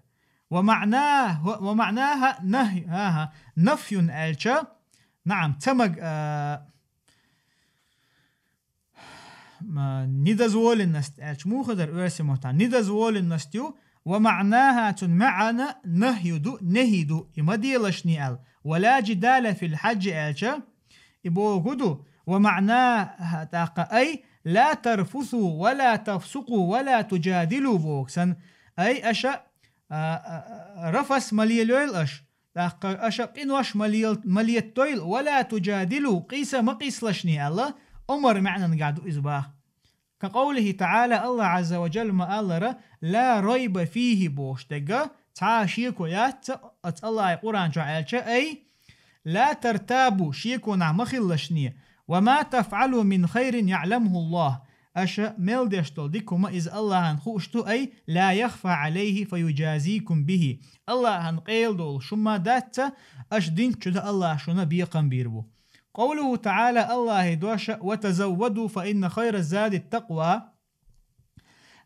Ва маъна-, ва, ва маънаха нахь-, аха, нафьюн аьлча, наам, ца маг-, а, ма, недозволенность аьлча муха дар оьрсийн маттахь? Недозволенность ю, ва маънаха, цуьнан маьӀна нахью ду, нехьи ду, и ма делашний аьлла. Ва ла джидала фил хьаджи аьлча, и боху ду, ва маънаха тӀаккха ай, ла тарфусу, ва ла тафсукъу, ва ла туджадилу боху сан, ай аша, а, а, а, рафас ма лелойла аша, тӀаккха аша къинош ма лел-, ма леттойла, ва ла туджадилу, къийса ма къийсалашний аьлла, омар маьӀнангахь ду иза баха. Ка къовлихи таӀала, Аллах Азза ва Джалла ма-аллара, ла райба фихи бохуш дерг, цхьа а шеко яц, оцу Аллахьа Къуръан чохь аьлча, ай, ла тартабу, шеконахь ма хилалашний, «وما تفعلوا من خير يعلمه الله». Аша мел деш долу дика хӀума иза Аллахьан хууш ду, ай, «لا يخفى عليه فيجازيكم به». Аллахьан къайла долуш хӀума дац, аша динчу дан Аллахь шуна бекхам бийр бу. قوله تعالى, Аллахьан дош: «وتزودوا فإن خير الزاد التقوى».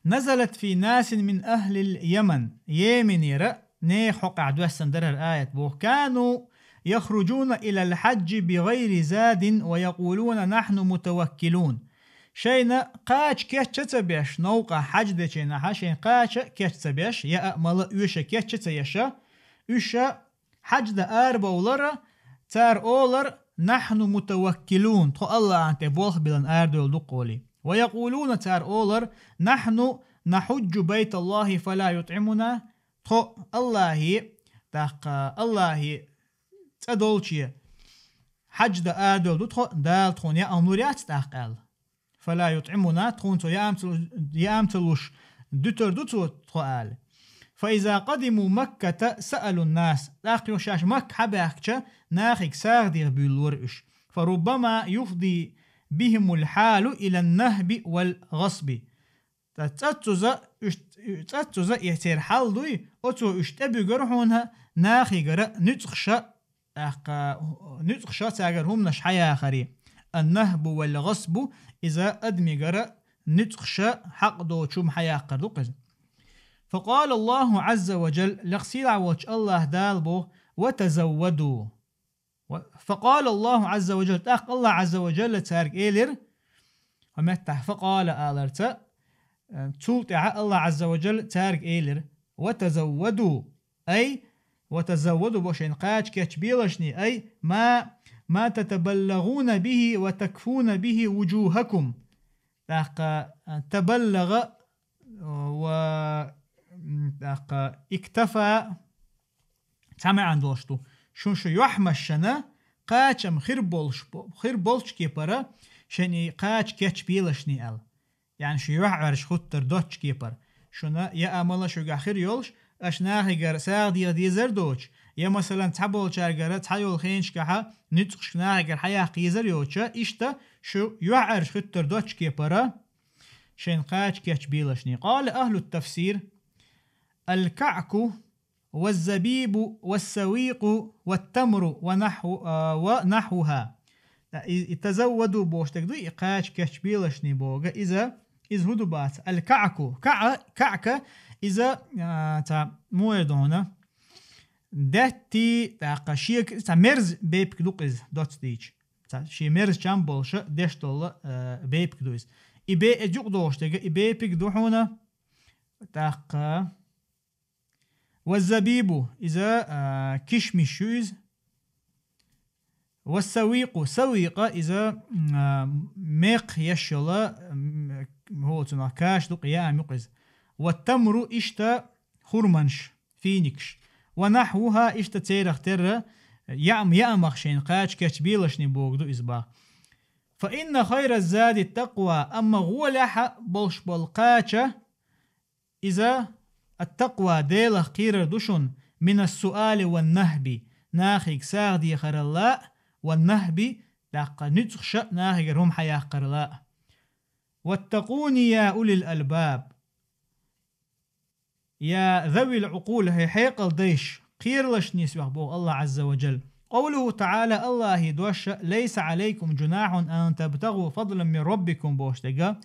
نزلت في ناس من أهل اليمن. Йеменера нехан хьокъехь доьссина дара хӀара аят боху. كانوا يخرجون إلى الحج بغير زاد ويقولون: «نحن متوكلون». Шайна кхача кечъян ца беш, новкъа хьаьж дечу дийнахь шайна кхача кечъян ца беш, яа а, мала а, оьшуш кечъян ца еш, уьш хьаьж дан арабовлар, цара олар: «نحن متوكلون», тхо Аллахьан тӀе болх биллина арадевлла ду-кх олий. «ويقولون», цара олар: «نحن نحج بيت الله فلا يطعمنا». Тхо Аллахьан, тӀаккха Аллахьан цӀа долчу хьаьж дан арадевлла ду тхо, Дала тхуна яа лур яц тӀаккха аьлла. «فلا يطعمنا», тхуна цо яа ца луш, яа ца луш дуьтур ду цо тхо аьлла. «فإذا قدموا مكة سألوا الناس». ТӀаккха уьш шаьш Макка хьабаьхкича, нахе сагӀа деха буьйлалора уьш. «فربما يفضي بهم الحال إلى النهب والغصب». Ткъа цӀаццуза уьш, цӀаццуза и церан хьал дуй, оцо уьш тӀебуьгура хьуна нахегара нуьцкъаша, тӀаккха нуьцкъаша цаьргара хӀуманаш хьаяхаре. «النهب والغصب», иза адамегара нуьцкъаша хьакъ доцу хӀума хьаяккхар ду-кх иза. «فقال الله عز وجل», лекха сийлахь волчу Аллахь Дала боху: «وتزودوا». Ва, «فقال الله عز وجل», тӀаккха Аллахь Ӏазза ва Джалла цаьрга элира, хьо меттахь «فقال» аларца, э, цул тӀаьхьа Аллахь Ӏазза ва Джалла цаьрга элира: «وتزودوا», ай, «وتزودوا» боху шайна кхача кечбелашний, ай, «ما، ما تتبلغون به وتكفون به وجوهكم». ТӀаккха, э, «تبلغ», э, ва, м, тӀаккха «اكتفى», цхьа маьӀна долуш ду. Шун шу юьхьмашана кхачам хир болуш, хир болчу кепара шайна и кхача кечбелашний аьлла. Яъни шу юьхьӀаьржа хуьттур доцчу кепара. Шуна яа, мала шуьгахь хир йолуш, аша нахегара сагӀа деха дезар доцуш, я, масалан, цхьаболчаьргара цхьайолу хенашкахьа нуьцкъашка нахегара хьаяккха езар йоцуша, иштта шу юьхьӀаьржа хуьттур доцчу кепара шайна кхача кечбелашний. قال أهل التفسير: «الكعك والزبيب والسويق والتمر ونحو، а, ونحوها». И, и «تزودوا» бохуш дерг ду, и кхача кечбелашний боху иза, иза хӀун ду бац? «الكعك». КаӀа, каӀка, иза, а, цхьа муха эр ду хьуна, детти, тӀаккха шега, цхьа мерза бепиг ду-кх иза, доцца дийча. Цхьа шен мерза чам болуша деш долу, а, бепиг ду иза. И бе-, и юкъа дохуш дерг, и бепиг ду хьуна, тӀаккха «والزبيب», иза, а, кишмиш ю иза. «والسويق», савикъа иза, м, а, мекх еш йола, м, хӀо цунах каш ду-кх, яам ю-кх иза. «والتمر», иштта хурманаш, финикаш. «ونحوها», иштта церах терра, яам, яамах шайна кхача кечбелашний боху ду иза боху. «فإن خير الزاد التقوى», амма гӀолехьа болуш болу кхача, иза «التقوى», Делах кхерар ду шуна, «من السؤال والنهب», нахега сагӀа дехаралла а, «والنهب», тӀаккха нуьцкъаша нахегара хӀума хьаяккхаралла а. «واتقون يا أولي الألباب». «يا ذوي العقول», хӀей хьекъал дайш, кхералаш нисвех боху Аллахь Ӏазза ва Джалла. قوله تعالى, Аллахьан дош: «ليس عليكم جناح أن تبتغوا فضلا من ربكم» бохуш дерг.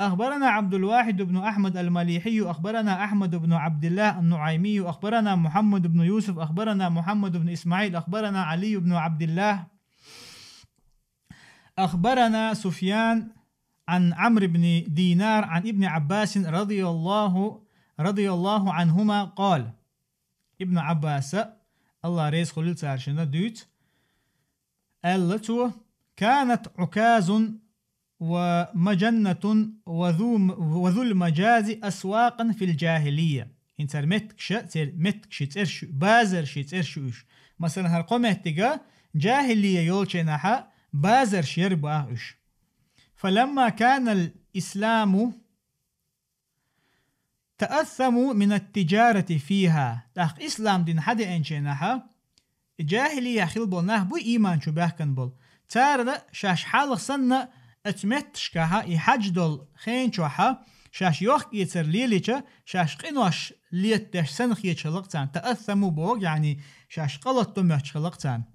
أخبرنا عبد الواحد بن أحمد المليحي، أخبرنا أحمد بن عبد الله النعيمي، أخبرنا محمد بن يوسف، أخبرنا محمد بن إسماعيل، أخبرنا علي بن عبد الله، أخبرنا سفيان عن عمرو بن دينار عن ابن عباس رضي الله، رضي الله عنهما قال. Ибн Ӏаббаса, Аллахь реза хуьлийла царна, дуьйцу, аьлла цо: «كانت عكاظ ومجنة وذو، وذو المجاز أسواقا في الجاهلية». ХӀинца церан меттигаш, церан меттигаш, цӀераш, базараш, цӀераш уьш. Масалан, хӀара кхо меттиг, жахӀилия йолчу хенахь базараш яра боху уьш. «فلما كان الإسلام تأثموا من التجارة فيها». ТӀаккха ислам дин хьадеанчу хенахь, и жахӀилия хилла болу нах буй ийман чу баьхкина болу. Царна шаьш хьалха санна оцу метташкахьа, и хьаьж долу хенчохьа, шаьш йохк-эцар лелича, шаьш къинош летадеш санна хеташ хилла-кх царна, таъассаму боху, яъни шаьш къа латто моьттуш хилла-кх царна.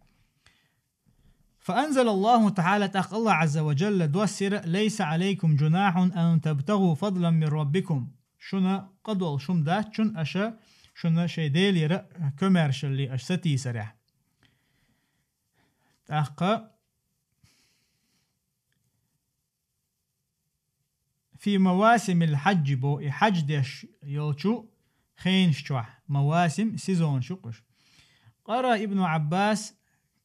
فأنزل الله تعالى, тӀаккха Аллах Ӏазза ва Джалла доссийра: «ليس عليكم جناح أن تبتغوا فضلا من ربكم». Шуна къа долуш хӀума дац шуна аша шуна шайн Делера комаьршалле аша сатийсарехь. ТӀаккха في مواسم الحج бо, и хьаьж деш йолчу хенаш чохь, мавасим, сезонаш ю-кх уьш. قرأ ابن عباس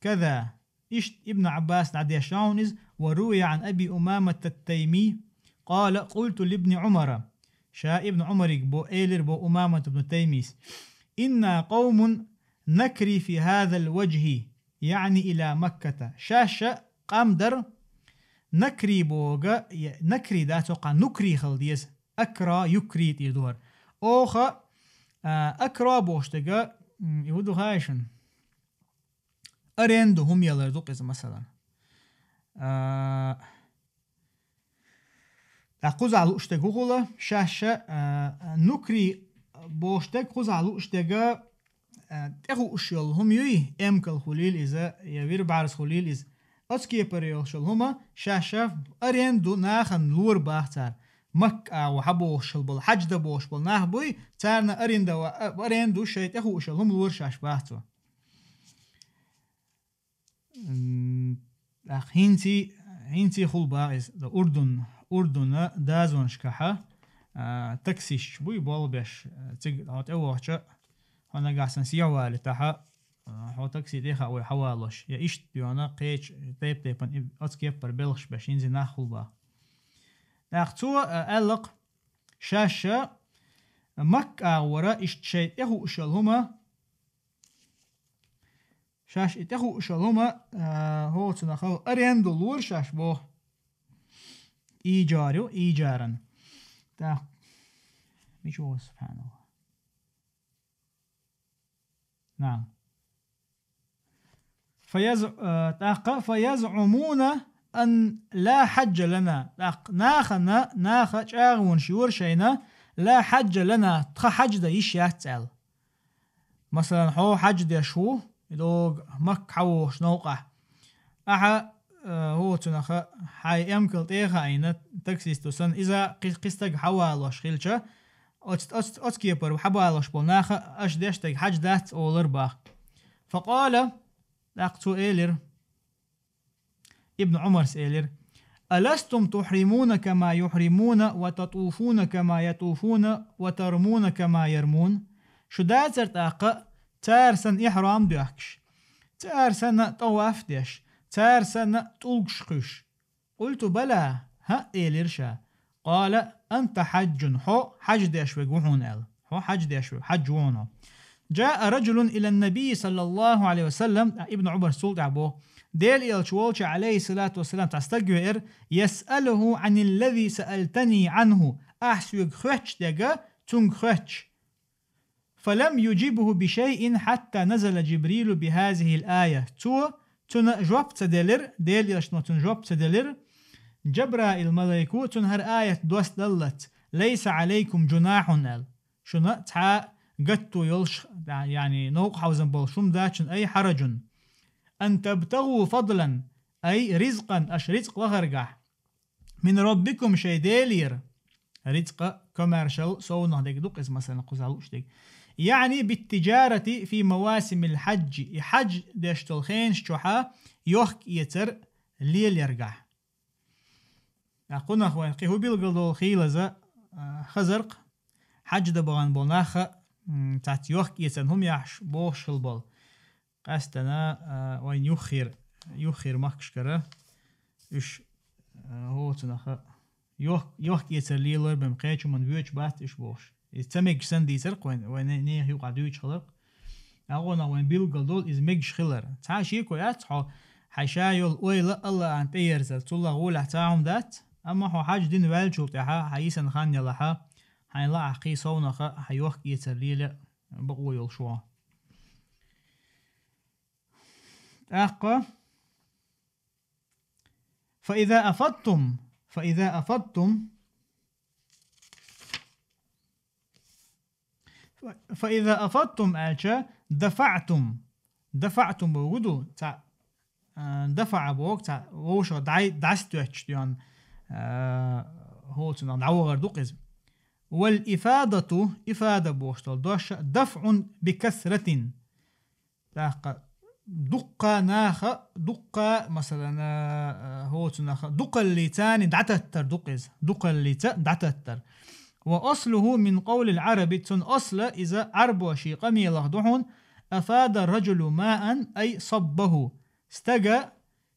كذا, иштта Ибн Ӏаббас дӀадешна хьуна иза, وروي عن أبي أمامة التيمي قال: قلت لابن عمر, ша Ибн Ӏумариг бо, элира бо Умамат ибн Таймис: إنا قوم نكري في هذا الوجه, يعني إلى مكة. Ша-ша къам дара, накри боху, я, накри дац, цо кхаъ нукри хила деза. Акра, юкри тӀера ду хӀара. Оха, а, акра бохуш дерг, м, и хӀун ду хаьий шуна? Аренду хӀума ялар ду-кх иза, масалан. А, ТӀаккха кхузахь лууш дерг хӀун хуьлу? Ша-ша, а, нукри бохуш дерг, кхузахь лууш дерг, а, тӀехууш йолу хӀума юй, эмкал хуьлийла иза, я вирбарс хуьлийла иза. Оцу кепара йолуш йолу хӀума ша-ша аренду нахана лора боху цара. Макка агӀо хьан бохуш хила болу, хьаьж дан бохуш болу нах буй, царна аренда ва-, а, аренду шайн тӀехууш йолу хӀума лора шаьш боху цо. М, тӀаккха хӀинций, хӀинций хуьлу боху иза, Урдун, Урдуна дозанашкахьа, а, таксисташ буй болх беш, а, цига хьо тӀевахча, хьо нагахь санна сехьа валийтахьа, а, хьо такси тӀе хаьа вай хьавалош, я иштта йона кхечу тайп-тайпана и-, оцу кеппара белхаш беш, хӀинций нах хуьлу боху. ТӀаккха цо, а, аьлла-кх, ша-ша Макка агӀора иштта шайн тӀехууш йолу хӀума, Шаьш и тӀехууш йолу хӀума, а, хӀоцунах аренду лора шаьш боху. Ижар ю, ижаран. ТӀаккха. Мича ву, субханаллах. Наам. Фаяз-, а, тӀаккха: «Фаязъумуна ан ла хьаджа лана». ТӀаккха нахана, наха чӀагӀонаш йора шайна: «Ла хьаджа лана», тхан хьаьж дан йиш яц аьлла. Масалан, хьо хьаьж деш ву, и догу Макка хьан вохуш новкъахь. Ахьа, э, хӀоцунаха хьайн эмкал тӀе а хаийна, таксисто санна, иза кхи-, кхин стаг хьан валош хилча, оц-, оц-, оцу кепара хьан балош болу наха аша деш дерг хьаьж дац олар бах. Факъала, тӀаккха цо элира, Ибн Ӏумарс элира: «Аластум тухьримуна кама юхьримуна ва татуфуна кама ятуфуна ва тармуна кама ярмун?» Шу дацара тӀаккха цара санна ихьрам доьхкуш, цара санна тӀаваф деш, цара санна тӀулгаш кхуьш? Къулту: «Бала», хӀаъ, элира ша. Къала: «Анта хьаджун», хьо хьаьж деш верг ву хьуна аьлла. Хьо хьаьж деш верг, хьаьж ву хьуна. Джаа раджулун илан набий саллаллаху алейхи ва саллям, а, Ибн Ӏумар цул тӀаьхьа боху, Дела элча волчу, алейхи салату ва салам, цхьа стаг веара, ясъалуху аниллази саалтани анху, ахь соьга хоьттуш дерг цуьнга хоьттуш. Фалам юджибху бишайин хьатта назала Джибрилу бихазихил ая. Цо цунна жоп ца делира, Дела элчано цунна жоп ца делира, Джабраил малайко цунна хӀара аят доссадаллалц: «Лайса алайкум джунахун», аьлла. Шуна цхьа гатто йолуш, яъни новкъа хьовзам болуш хӀума дац шуна, ай хьараджун. «Ан табтагу фадлан», ай ризкъан, аша ризкъ лахаргахь. «Мин роббикум», шайн Делера. Ризкъа, комаьршал, совнах дерг ду-кх иза, масалан, кхузахь лууш дерг. «Яъни биттиджарати фи мавасимил хьаджи», и хьаьж деш долу хенаш чохьа йохк-эцар лелаяргахь. А кхунах вайн кхин хӀун билгалдолу хийлаза, а, хазаркх, хьаьж дан бахана болу наха, м, цхьацца йохк-эцарна хӀума яхьаш бохуш хила болу. Къаьстина, а, вайн юххера, юххера махкашкара уьш, а, хӀоцунаха йохк-, йохк-эцар лелор бен кхечу хӀуманна воьдуш бац уьш бохуш. Иза ца мегаш санна дийцаркх вайн, вайн не-, нехан юкъахь дуьйцуш хиларкх. Агонах вайн билггал долу иза мегаш хилар. Цхьа шеко яц хьо, хьайн ша йолу ойла Аллахьан тӀеерзар, цулла гӀолехь цхьа хӀума дац, амма хьо хьаьж дина ваьллачул тӀаьхьа, хьан йисина хан ялахьа, хьайн лаахь кхин совнаха хьан йохк-эцар лела бакъо йолуш ву. ТӀаккха فإذا أفضتم، فإذا أفضتم، فإذا أفضتم аьлча, دفعتم. دفعتم боху ду, цхьа, а, دفع боху, цхьа вовшах дӀай-, дӀасатоьттуш доьнна, а, хӀоцунах дӀавахар ду-кх иза. والإفاضة, ифада бохуш долу дош, دفع بكثرة. ТӀаккха дуккха наха, дуккха, масалан, а, хӀоцунах, дукхаллица дӀататтар ду-кх иза, дукхаллица дӀататтар. وأصله من قول العرب, цуьнан асла иза Ӏарбошийн къамелах ду хьуна, أفاض الرجل ماء أي صبه. Стага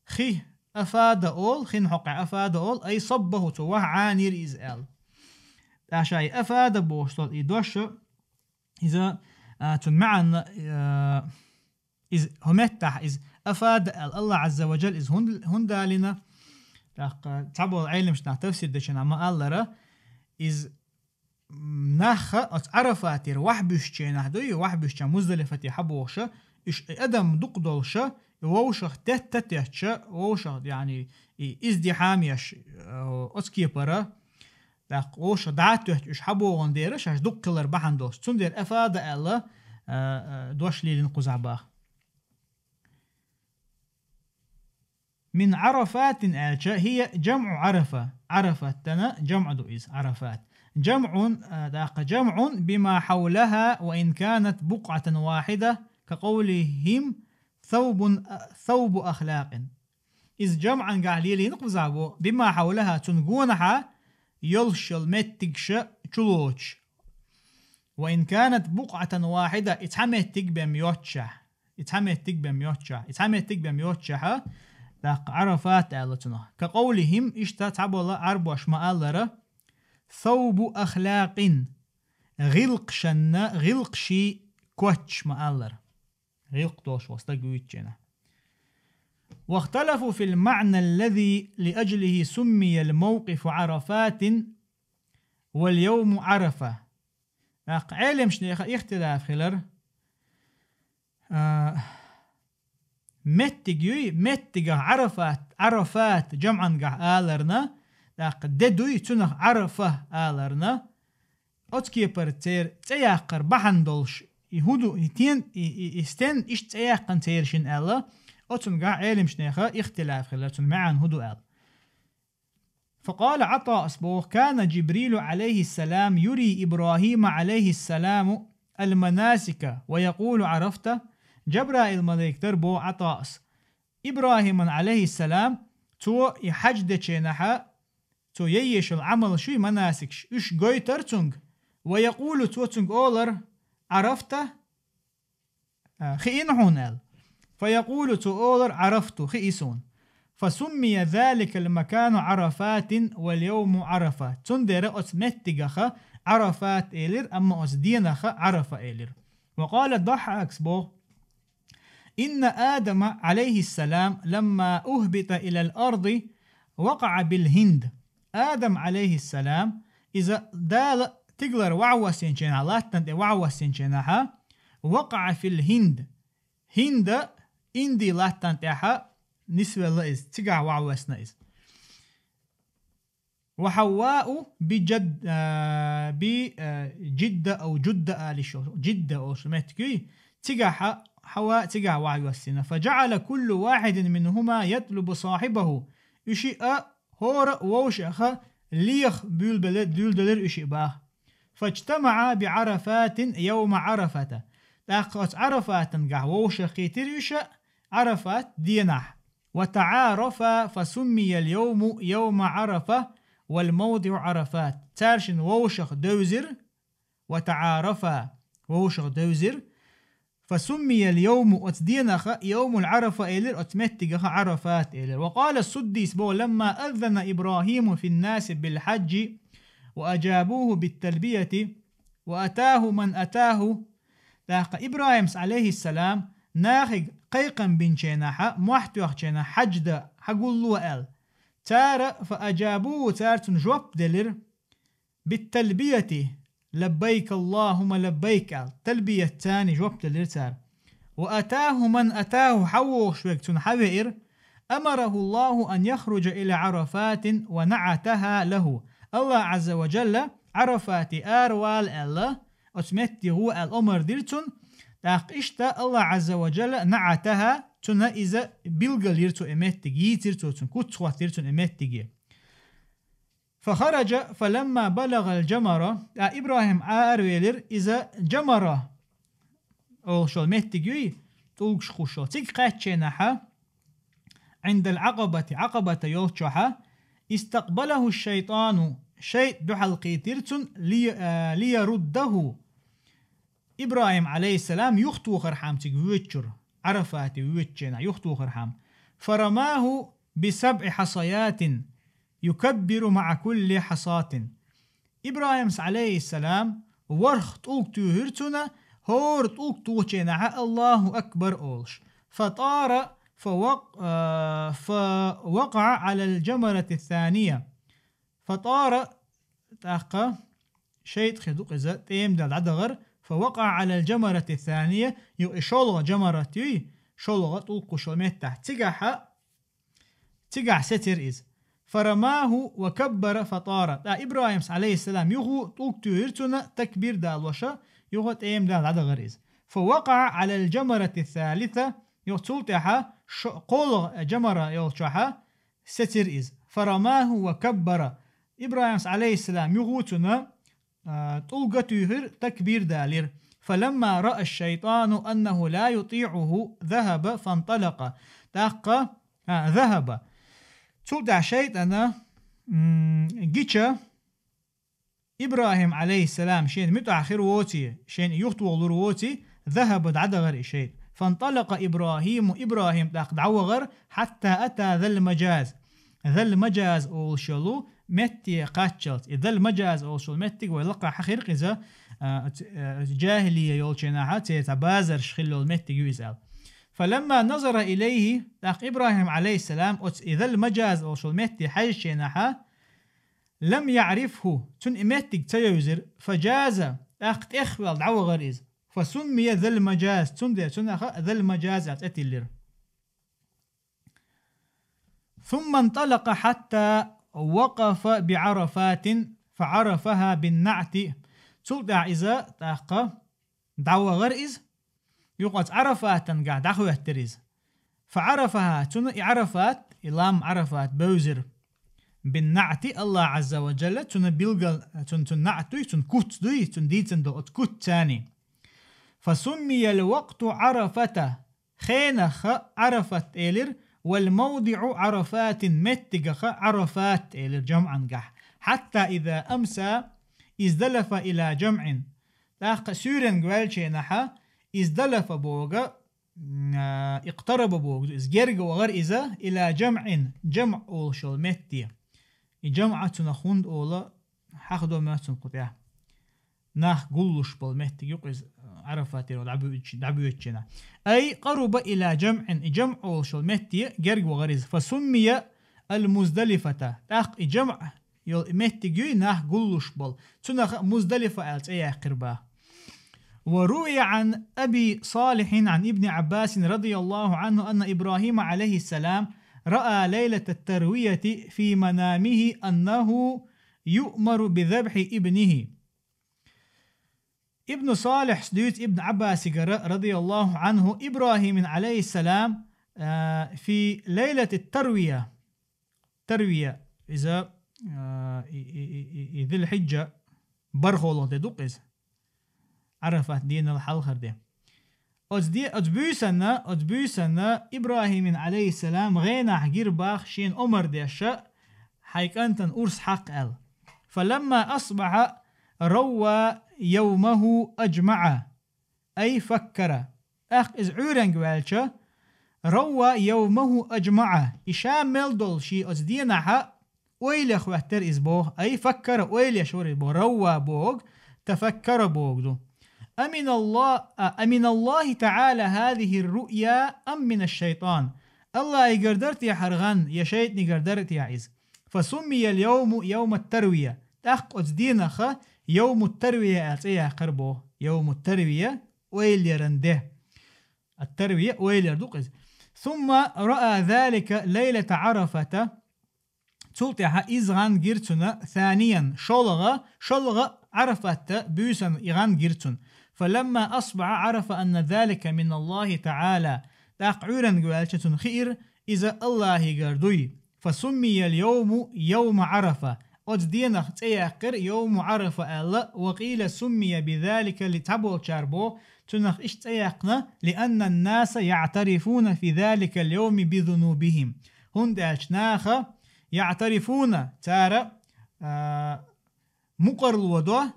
хи أفاض олу, хин хьокъехь أفاض олу, أي صبه, цо ваха Ӏанийра иза аьлла. ТӀаккха и أفاض бохуш долу и дош, иза, а, цуьнан маьӀна, а, иза хӀокху меттехь, иза أفاض аьлла, АллахӀ Ӏазза ва Джалла иза хӀунда, хӀунда алийна? ТӀаккха цхьаболу Ӏеламчу наха тафсир дечу хенахь ма-аллара, иза, м, нах оцу Ӏарафатера ваха буьсучу хенахь дуй, ваха буьсучу хенахь Муздалифате хьабохуша, уьш и адам дукха долуша, и вовшах тетта теттуша, вовшах, яъни, и издихьам еш, э, оцу кепара, тӀаккха вовшах дӀа а тоьттуш уьш хьабогӀун дера, шаьш дукха хилар бахьана долуш. Цундела أفاض аьлла, а, а, дош лелийна кхузахь боху. من عرفات аьлча, هي جمع عرفة. Ӏарафатана жамӀ ду иза, Ӏарафат. جمع, а, тӀаккха جمع بما حولها وإن كانت بقعة واحدة كقولهم ثوب, а, ثوب أخلاق. Иза жамӀангахь лелийна кхузахь боху, بما حولها, цунна гонахьа йолуш йолу меттигаш чулоцуш. وإن كانت بقعة واحدة, и цхьа меттиг бен йоццушехь, и цхьа меттиг бен йоццушехь, и цхьа меттиг бен йоццушехь, тӀаккха Ӏарафат аьлла цунах. كقولهم, иштта цхьаболу Ӏарбоша ма-аллара, ثوب أخلاق, гӀиллакхашна, гӀиллакхаший коч ма-аллара. ГӀиллакх долуш волу стаг вуьйцучу хенахь. واختلفوا في المعنى الذي لأجله سمي الموقف عرفات واليوم عرفة. ТӀаккха Ӏеламчу нехан ихтилаф хилар, а, меттиг юй, меттигах Ӏарафат, Ӏарафат жамӀангахь аларна, тӀаккха де дуй, цунах Ӏарафа аларна, оцу кепара церан цӀе яккхар бахьана долуш, и хӀун ду, и тен, и, и, и стен иштта цӀе яьккхина церан шина аьлла, оцунгахь Ӏеламчу нехан ихтилаф хилар, цуьнан маьӀна хӀун ду аьлла. فقال عطاء, боху, كان جبريل عليه السلام يري إبراهيم عليه السلام المناسك ويقول عرفت؟ Жабраил малик дара, боху ӀатӀас, ИбрахӀиман, Ӏалайхиссалам, цо и хьаьж дечу хенахь, цо ян езаш йолу Ӏамалш ю, манасикаш, уьш гойтара цуьнга. ويقول, цо цуьнга олура: عرفت? А, хиъна хьуна аьлла. فيقول, цо олура: عرفت, хиъна суна. فسمي ذلك المكان عرفات واليوم عرفة. Цундела оцу меттигах Ӏарафат элира, амма оцу денах Ӏарафа элира. وقال الضحاك, боху: إن آدم عليه السلام لما أهبط إلى الأرض وقع بالهند. Адам, Ӏалайхиссалам, иза Дала тигалара вахьа воссийначу хенахь, латтана тӀе вахьа воссийначу хенахь, وقع في الهند. Хинда, Инди латтана тӀехь нисвелла иза, цигахь вахьа воссийна иза. وحواء بجد-, а, би, а, Джидда ау Джудда алиш йолу, Джидда олуш меттиг юй, цигахь Хьава цигахь вахьа воссийна. فجعل كل واحد منهما يطلب صاحبه. Уьш а хӀора а вовшах леха буьйлабелира, дуьйладелира уьш а боху. فاجتمعا بعرفات يوم عرفة. ТӀаккха оцу Ӏарафатангахь вовшахкхийтира уьш а Ӏарафат денахь. وتعارفا فسمي اليوم يوم عرفة والموضع عرفات. Цара шина вовшах девзира, وتعارفا, вовшах девзира. فسمي اليوم, оцу денах يوم العرفة элира, оцу меттигах Ӏарафат элира. وقال السدي, боху: لما أذن إبراهيم في الناس بالحج وأجابوه بالتلبية وأتاه من أتاه. ТӀаккха ИбрахӀима, Ӏалайхиссалам, нахе кхайкхам бинчу хенахь, мохь тоьхначу хенахь, хьаьж дан хьагулло аьлла. Цара, فأجابوه, цара цунна жоп делира, بالتلبية, لبيك اللهم لبيك аьлла, талбиятца жоп делира цара. وأتاه من أتاه, хьавогӀуш верг цунна хьавеара, أمره الله أن يخرج إلى عرفات ونعتها له. Аллах Азза ва Джалла Арафате аравала аьлла, оцу метте гӀо аьлла омар дира цунна. ТӀаккха иштта Аллах Азза ва Джалла наӀатаха, цунна иза билгалйира цо и меттиг, йийцира цо цунна, куц хӀоттийра цунна и меттиге. فخرج فلما بلغ الجمرة, ТӀаккха ИбрахӀим аравелира, иза Джамара олуш йолу меттиг юй, тӀулгаш кхуш йолу. Цига кхаьчченахьа, عند العقبة, Ӏакъабата йолчохьа, استقبله الشيطان, шайтӀа дуьхьал кхийтира цунна, لي-, а, ليرده. ИбрахӀим, Ӏалайхиссалам, юхатохархьама цига воьдучуьра, Ӏарафате воьдученахь юхатохархьама. فرماه بسبع حصيات يكبر مع كل حصاة. ИбрахӀимас, Ӏалайхиссалам, ворхӀ тӀулг туьйхира цунна, хӀора тӀулг тухученахьа Аллаху акбар олуш. فطار فوق-, а, فوقع على الجمرة الثانية. فطار, тӀаккха шайтӀа хир ду-кх иза, тӀема даьлла дӀадахара, فوقع على الجمرة الثانية, юха и шолгӀа джамарат юй, шолгӀа тӀулг кхуш йолу меттехь. Цигахьа, цигахь сецира иза. فرماه وكبر فطار. ТӀаккха ИбрахӀимас, Ӏалайхиссалам, юха тӀулг туьйхира цунна, такбир далоша, юха тӀема даьлла дӀадахара иза. فوقع على الجمرة الثالثة, юха цул тӀаьхьа шо-, кхоалгӀа джамара йолчохьа, сецира иза. فرماه وكبر. ИбрахӀимас, Ӏалайхиссалам, юха цунна, а, тӀулга туьйхира, такбир далийра. فلما رأى الشيطان أنه لا يطيعه ذهب فانطلق. ТӀаккха, а, ذهب. Цул тӀаьхьа шайтӀана, м, гича, ИбрахӀим, Ӏалайхиссалам, шена муьтӀахь хир воций, шена юхатохалур воций, ذهب, дӀадахара и шайтӀа. فانطلق إبراهيم, ИбрахӀим тӀаккха дӀавахара, حتى أتى ذا المجاز. ذا المجاز олуш йолу метте кхаччалц. И ذا المجاز олуш йолу меттиг вай лакхахь хир-кх иза, а, ц-, а, джахӀилия йолченахьа, церан цхьа базарш хилла йолу меттиг ю иза аьлла. فلما نظر إليه, тӀаккха ИбрахӀим, Ӏалайхиссалам, оцу и ذا المجاز олуш йолу метте хьаьжченахьа, لم يعرفه, цунна и меттиг ца евзира, فجاز, тӀаккха тӀехвелла дӀавахара иза. فسمي ذا المجاز, цундела цунах ذا المجاز аьлла цӀе тиллира. ثم انطلق حتى وقف بعرفات فعرفها بالنعت. Цул тӀаьхьа иза тӀаккха дӀавахара иза, юха оцу Ӏарафатангахь дӀахӀоьттира иза. فعرفها, цунна и Ӏарафат, и лам Ӏарафат бевзира. بالنعت, Аллах Азза ва Джалла цунна билгал, цунна, цунна наӀт дуй, цунна куц дуй, цунна дийцина долу оцу куц царний. فسمي الوقت عرفة, хенах Ӏарафат элира, والموضع عرفات, меттигах Ӏарафат элира джамӀангахь. حتى إذا أمسى ازدلف إلى جمع. ТӀаккха суьйренга ваьлченахьа, ازدلف боху, м, а, اقترب боху, иза герга вахара иза, إلى جمع, джамӀ олуш йолу метте. И джамӀ цунах хӀунда олу, хьахдо моьтту цунна кху тӀехь. Нах гуллуш болу меттиг ю-кх иза, Ӏарафатера дӀабоьдучи-, дӀабоьдученахь. أي قرب إلى جمع, и джамӀ олуш йолу метте герга вахара иза. فسمي المزدلفة. ТӀаккха и джамӀ йолу меттиг юй нах гуллуш болу. Цунах Муздалифа аьлла цӀе яьккхира боху. وروي عن أبي صالح عن ابن عباس رضي الله عنه أن إبراهيم عليه السلام رأى ليلة التروية في منامه أنه يؤمر بذبح ابنه. Ибн Салихьс дуьйцу Ибн Ӏаббасигара, радияллаху Ӏанху, ИбрахӀиман, Ӏалайхиссалам, а, في ليلة التروية. Тарвия, иза, а, и, и, и, и, и Зуль-Хьиджа бархӀалгӀа де ду-кх иза. Ӏарафат дийнал хьалхара де. Оцу де-, оцу буьйсанна, оцу буьйсанна ИбрахӀиман, Ӏалайхиссалам, гӀенахь гира боху шена омар деш, хьайн кӀантана урс хьакха аьлла. فلما أصبح روى يومه أجمع. أي فكر. ТӀаккха иза Ӏуьйранга ваьлча, روى يومه أجمع. И ша мел долу шен оцу денахьа ойла хӀоьттира иза боху. أي فكر, ойла еш вара иза боху. روى боху, تفكر боху ду. أمن الله, а, أمن الله تعالى هذه الرؤيا أم من الشيطان؟ АллахӀигара дара те хӀара гӀан, я шайтӀанигара дара те иза? فسمي اليوم يوم التروية. ТӀаккха оцу денах يوم التروية аьлла цӀе яьккхира боху. يوم التروية, ойла яран де. Ат-тарвия ойла яр ду-кх иза. ثم رأى ذلك ليلة عرفة. Цул тӀаьхьа из гӀан гир цунна ثانيا, шолгӀа, шолгӀа Ӏарафатта буьйсан и гӀан гир цунна. فلما أصبح عرف أن ذلك من الله تعالى. ТӀаккха Ӏуьйренга ваьлча цунна хиира, иза Аллахьигара дуй. فسمي اليوم يوم عرفة. Оцу денах цӀе яьккхира يوم عرفة аьлла, وقيل سمي بذلك ли цхьаболчара бо, цунах иштта цӀе яьккхина, لأن الناس يعترفون في ذلك اليوم بذنوبهم. ХӀунда аьлча наха يعترفون, цара, а, мукъарло до,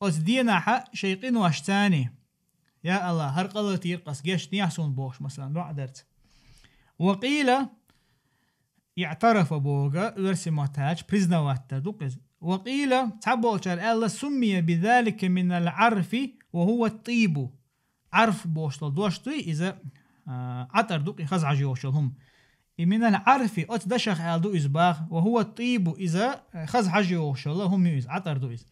оцу денахьа шайн къиношца. Я Аллахь, хӀара къа латийра-кх ас, гечдехьа суна бохуш, масалан, доӀа дарца. وقيل اعترف бохург оьрсийн маттахь аьлча признавать дар ду-кх иза. وقيل, цхьаболчара аьлла, سمي بذلك من العرف وهو الطيب. Ӏарф бохуш долу дош дуй иза, а, Ӏатар ду-кх и хаза хьожа йогӀуш йолу хӀума. И من العرف, оцу дашах аьлла ду иза боху, وهو الطيب, иза, а, хаза хьожа йогӀуш йолу хӀума ю иза, Ӏатар ду иза.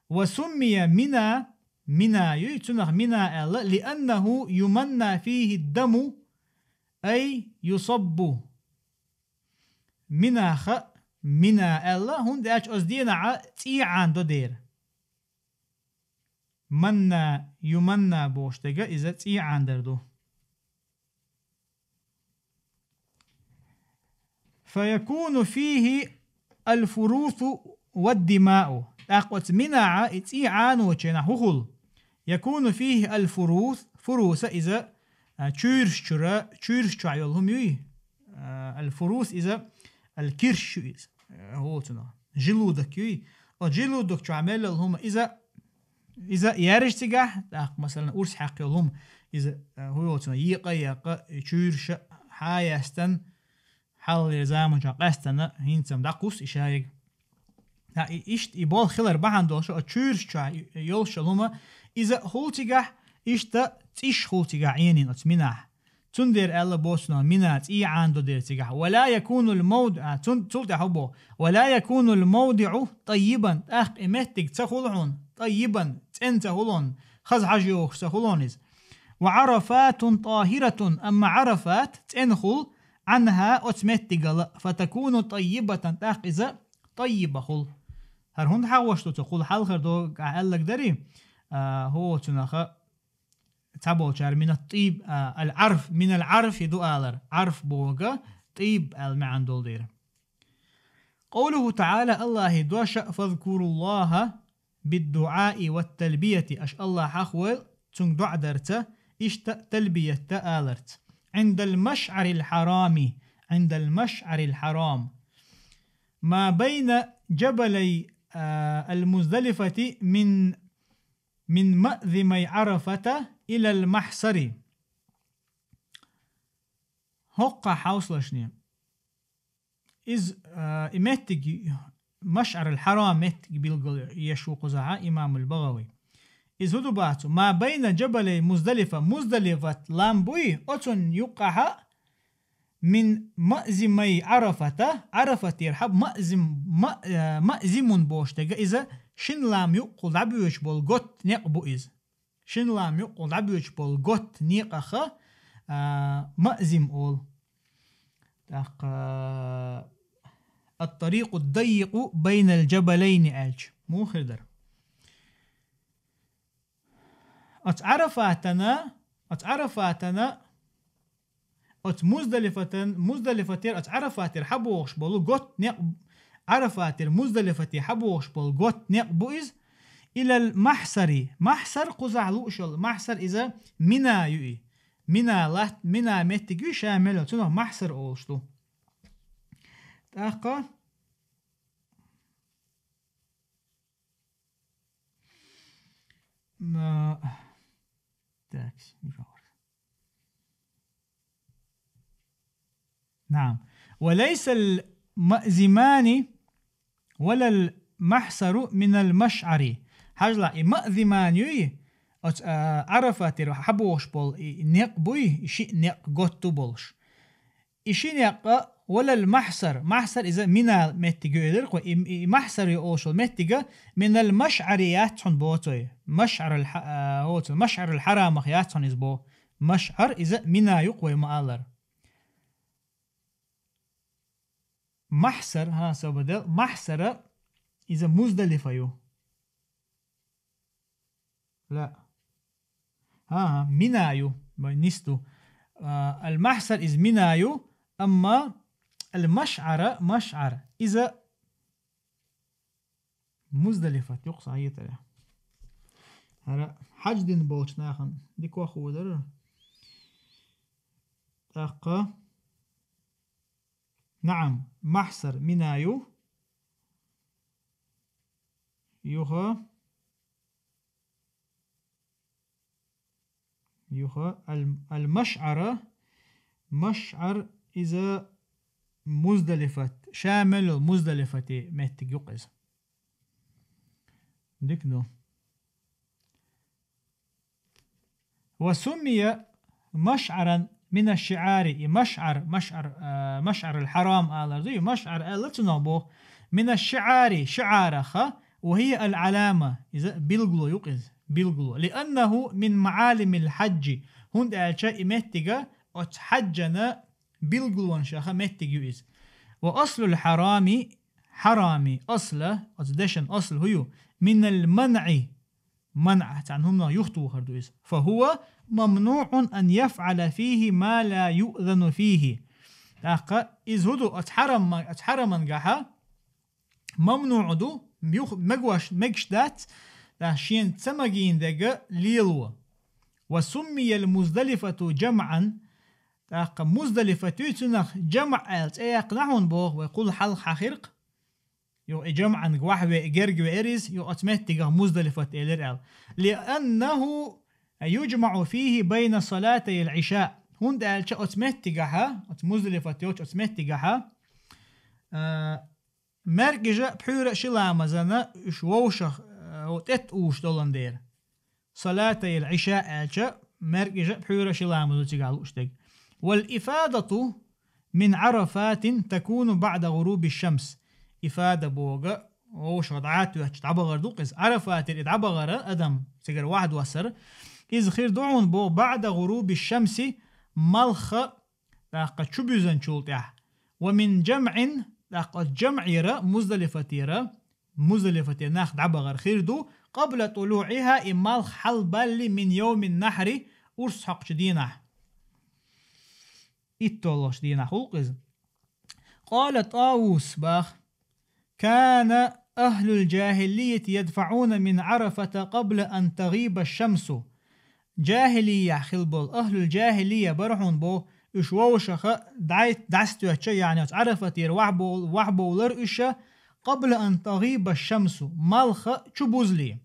وسمي منى, Мина юй, цунах Мина аьлла, لأنه يمنى فيه الدم أي يصب. Минах Мина аьлла, хӀунда аьлча оцу денахьа цӀий Ӏанадо дера. Манна, юманна бохуш дерг иза цӀий Ӏанадар ду. فيكون فيه الفروث والدماء. ТӀаккха оцу Минахьа и цӀий Ӏаночийнахь хӀун хуьлу? يكون فيه الفروث, фуруса иза, а, чуьйраш чуьра, чуьйраш чохь йолу хӀума юй? А, الفروث иза الكرش ю иза. А, хӀоцунах. Желудок юй? Оцу желудок чохь мел йолу хӀума иза Иза яьржа цигахь, тӀаккха, масалан, урс хьаькхна йолу хӀума, иза, а, хӀун йоцу, екъа а екъна, и чуьйраш а хьа а яьстина, хьалхалера заманчохь къаьстина, хӀинца-м дӀакхуссу и шайга. ТӀаккха и, иштта и болх хилар бахьана долуш, оцу чуьйраш чохь йолуш йолу хӀума, иза хуьлу цигахь, иштта цӀиш хуьлу цигахь Ӏенийна оцу Минахь. Цундела аьлла боху цунах Мина цӀий Ӏанадо дера цигахь. ولا يكون الموضع, а, цун-, цул тӀаьхьа хӀун боху? ولا يكون الموضع طيبا, тӀаккха и меттиг ца хуьлу хьуна, طيبا, цӀена ца хуьлу хьуна, хаза хьожа йогӀуш ца хуьлу хьуна иза. وعرفات طاهرة, амма Ӏарафат цӀена хуьлу, عنها, оцу меттигала, فتكون طيبة, тӀаккха иза таййиба хуьлу. ХӀара хӀунда хьахош ду цо, кхул хьалхара догахь аьлларг дарий? А, хӀоцунаха Цхьаболчара минат тӀийб, а, аль-Ӏарф, минал Ӏарфи ду алар. Ӏарф бохург тӀийб аьлла маьӀна долу дера. Къовлуху таӀала, Аллахьи дош: «Фазкуруллаха биддуӀаи ватталбияти», аша Аллахь хьахавойла цуьнга доӀа дарца, иштта талбиятта аларца. «Ӏиндал машӀарил хьарами», «Ӏиндал машӀарил хьарам». «Ма байна джабалай, а, аль-Муздалифати мин мин маъзимай Ӏарафата илал махьсари». ХӀокхахь хьовсалаш. Иза, а, и меттиг, Машъарал Хьарам меттиг билгал еш ву кхузахь имамул БагӀави. Иза хӀун ду боху? «Ма байна джабалай Муздалифа», Муздалифат лам буй, оцунна юккъахьа, «мин маъзимай Ӏарафата», Ӏарафатера хьаб маъзим, ма-, э, маъзимун бохуш дерг, иза шина лам юккъехула дӀабоьдуш болу готта некъ бу иза. Шина лам юккъехула дӀабоьдуш болу готта некъах, а, маъзим олу. ТӀаккха, «ат-тарикъу даййикъу байнал джабалайни» аьлча, муха хир дара? Оцу Ӏарафатана, оцу Ӏарафатана, оцу Муздалифатан, Муздалифатера, оцу Ӏарафатера хьабохуш болу готта некъ, Ӏарафатера Муздалифате хьабохуш болу готта некъ бу иза. «Илал махьсари». Махьсар кхузахь лууш йолу. Махьсар иза Мина ю и. Мина латт, Мина меттиг ю ша мел йолу. Цунах Махьсар олуш ду. ТӀаккха, м, а, так, наам. «Ва лайсал маъзимани валал махьсару минал машъари». Хьажал, и маъзиман юй, оцу, а, Ӏарафатера хьабохуш болу и некъ буй, и шиъ некъ готта болуш. И ши некъ а, валал махьсар, махьсар иза Мина меттиг ю элира кхо, и, и махьсар ю олуш йолу меттиг а, минал машъари яц хьуна боху цо. Машъарал хьа-, а, оцу, Машъарал Хьарамах яц хьуна иза боху. МашӀар иза Мина ю-кх вай ма аллара. Махьсар, хӀа, собар де, Махьсара иза Муздалифа ю. Ла. ХӀа, хӀа, Мина ю, ма нисду. А, ал-Махьсар иза Мина ю, амма ал-МашӀара, МашӀар, иза Муздалифат ю-кх сахьихь тӀера. ХӀара хьадж дина болча нахана дика вахо дара. ТӀаккха, наӀам, Махьсар Мина ю. Юха, юха, ал-, ал-МашӀара, МашӀар иза Муздалифат, шамил Муздалифате меттиг ю-кх иза. Дика ду. وسمي مشعرا من الشعار, и МашӀар, МашӀар, а, مشعر الحرام алар ду, и МашӀар аьлла цунах боху, من الشعار, шиӀараха, وهي العلامة, иза билгало ю-кх иза, билгало. لأنه من معالم الحج, хӀунда аьлча и меттига оцу хьаджана билгалонашаха меттиг ю иза. وأصل الحرام, хьарами асла, оцу дешан асл хӀу ю, من المنع, манъ, цхьана хӀуманах юхатохар ду иза. فهو ممنوع أن يفعل فيه ما لا يؤذن فيه. ТӀаккха иза хӀу ду, оцу хьарам-, оцу хьарамангахьа мамнуӀ ду, юха мегош, мегаш дац, тӀаккха шена ца магийна дерг лело. وسمي المزدلفة جمعا, тӀаккха Муздалифат ю цунах جمع аьлла цӀе яьккхина хьуна боху, вай кхул хьалха хьахиркх. Юха и جمعا ваьхьа ве-, герга веара иза, юха оцу меттигах Муздалифат элира аьлла. لأنه يجمع فيه بين صلاتي العشاء. ХӀунда аьлча оцу меттигахьа, оцу Муздалифат йолчу оцу меттигахьа, а, маьркӀажа а, пхьуьйра а ши ламазана уьш вовшах, а, тӀетта уьш долан дера. صلاتي العشاء аьлча, маьркӀажа а, пхьуьйра а ши ламазо цигахь лууш дерг. والإفاضة من عرفات تكون بعد غروب الشمس. Ифада боху, вовшах дӀа а тоьттуш дӀабахар ду-кх иза. Ӏарафатера и дӀабахара адам, цигара ваьхьа доссара, иза хир ду хьуна боху بعد غروب الشمس, малхха, тӀаккха чубуьзначул тӀаьхьа. ومن جمع, тӀаккха оцу جمعера, Муздалифатера, Муздалифате нах дӀабахар хир ду, قبل طلوعها, и малх хьалабаллалц, من يوم النحر, урс хьокхучу дийнахь. ИтталгӀачу дийнахь хуьлу-кх иза. قال طاووس, баха: كان أهل الجاهلية يدفعون من عرفة قبل أن تغيب الشمس. ЖахӀилиехь хилла болу, ахӀлул-жахӀилия бара хьуна боху, уьш вовшаха дӀай-, дӀасатоьттуш, яъни оцу Ӏарафатера ваьхьабов-, ваьхьабовлар уьш, قبل أن تغيب الشمس, малх чу бузале.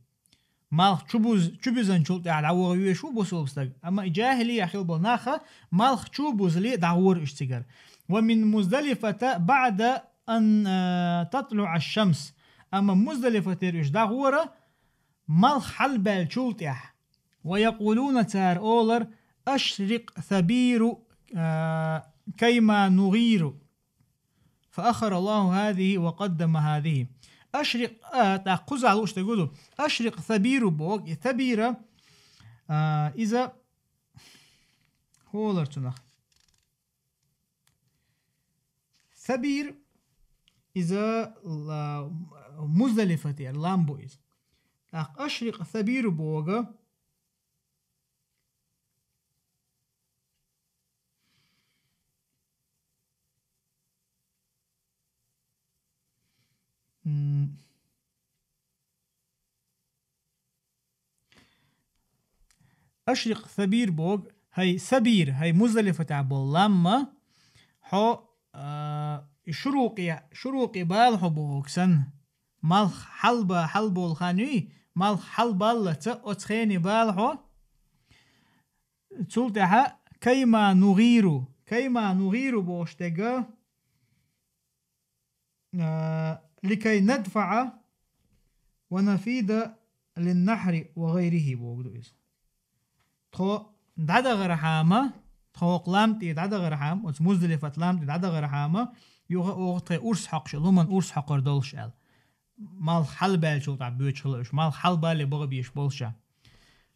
Малх чу буз-, чу буьзначул тӀаьхьа дӀаваха везаш ву бусалба стаг. Амма и жахӀилиехь хилла болу нах малх чу бузале дӀагӀора уьш цигара. ومن مزدلفة بعد أن, а, تطلع الشمس. Амма Муздалифатера уьш дӀагӀора, малх хьалабаьллачул тӀаьхьа. ويقولون, цара олар: أشرق ثبير, а, كيما نغير. فأخر الله هذه وقدم هذه. أشرق, а, тӀаккха кхузахь лууш дерг ду. أشرق ثبير боху, и Сабира, а, иза хӀолара цунах. Сабир, иза ла-, Муздалифатера лам бу иза. ТӀаккха أشرق ثبير боху. М. أشرق ثبير боху, хӀай Сабир, хӀай Муздалифатехь болу лам, хьо, а, и шурукъе, шурукъе бала хьо бохург санна. Малх хьалба-, хьалабовла хан юй, малх хьалабаллалц оцу хене бала хьо. Цул тӀаьхьа كيما نغير, كيما نغير бохуш дерг, а, لكي ندفع ونفيض للنحر وغيره бохург ду иза. Тхо дӀадахархьама, тхо хӀокху лам тӀе дӀадахархьама, оцу Муздалифат лам тӀе дӀадахархьама, юха оха тхайн урс хьокхуш, луман урс хьокхур долуш аьлла. Малх хьалабаьллачул тӀаьхьа боьдуш хилла уьш, малх хьалабаллалц баха безаш болуш.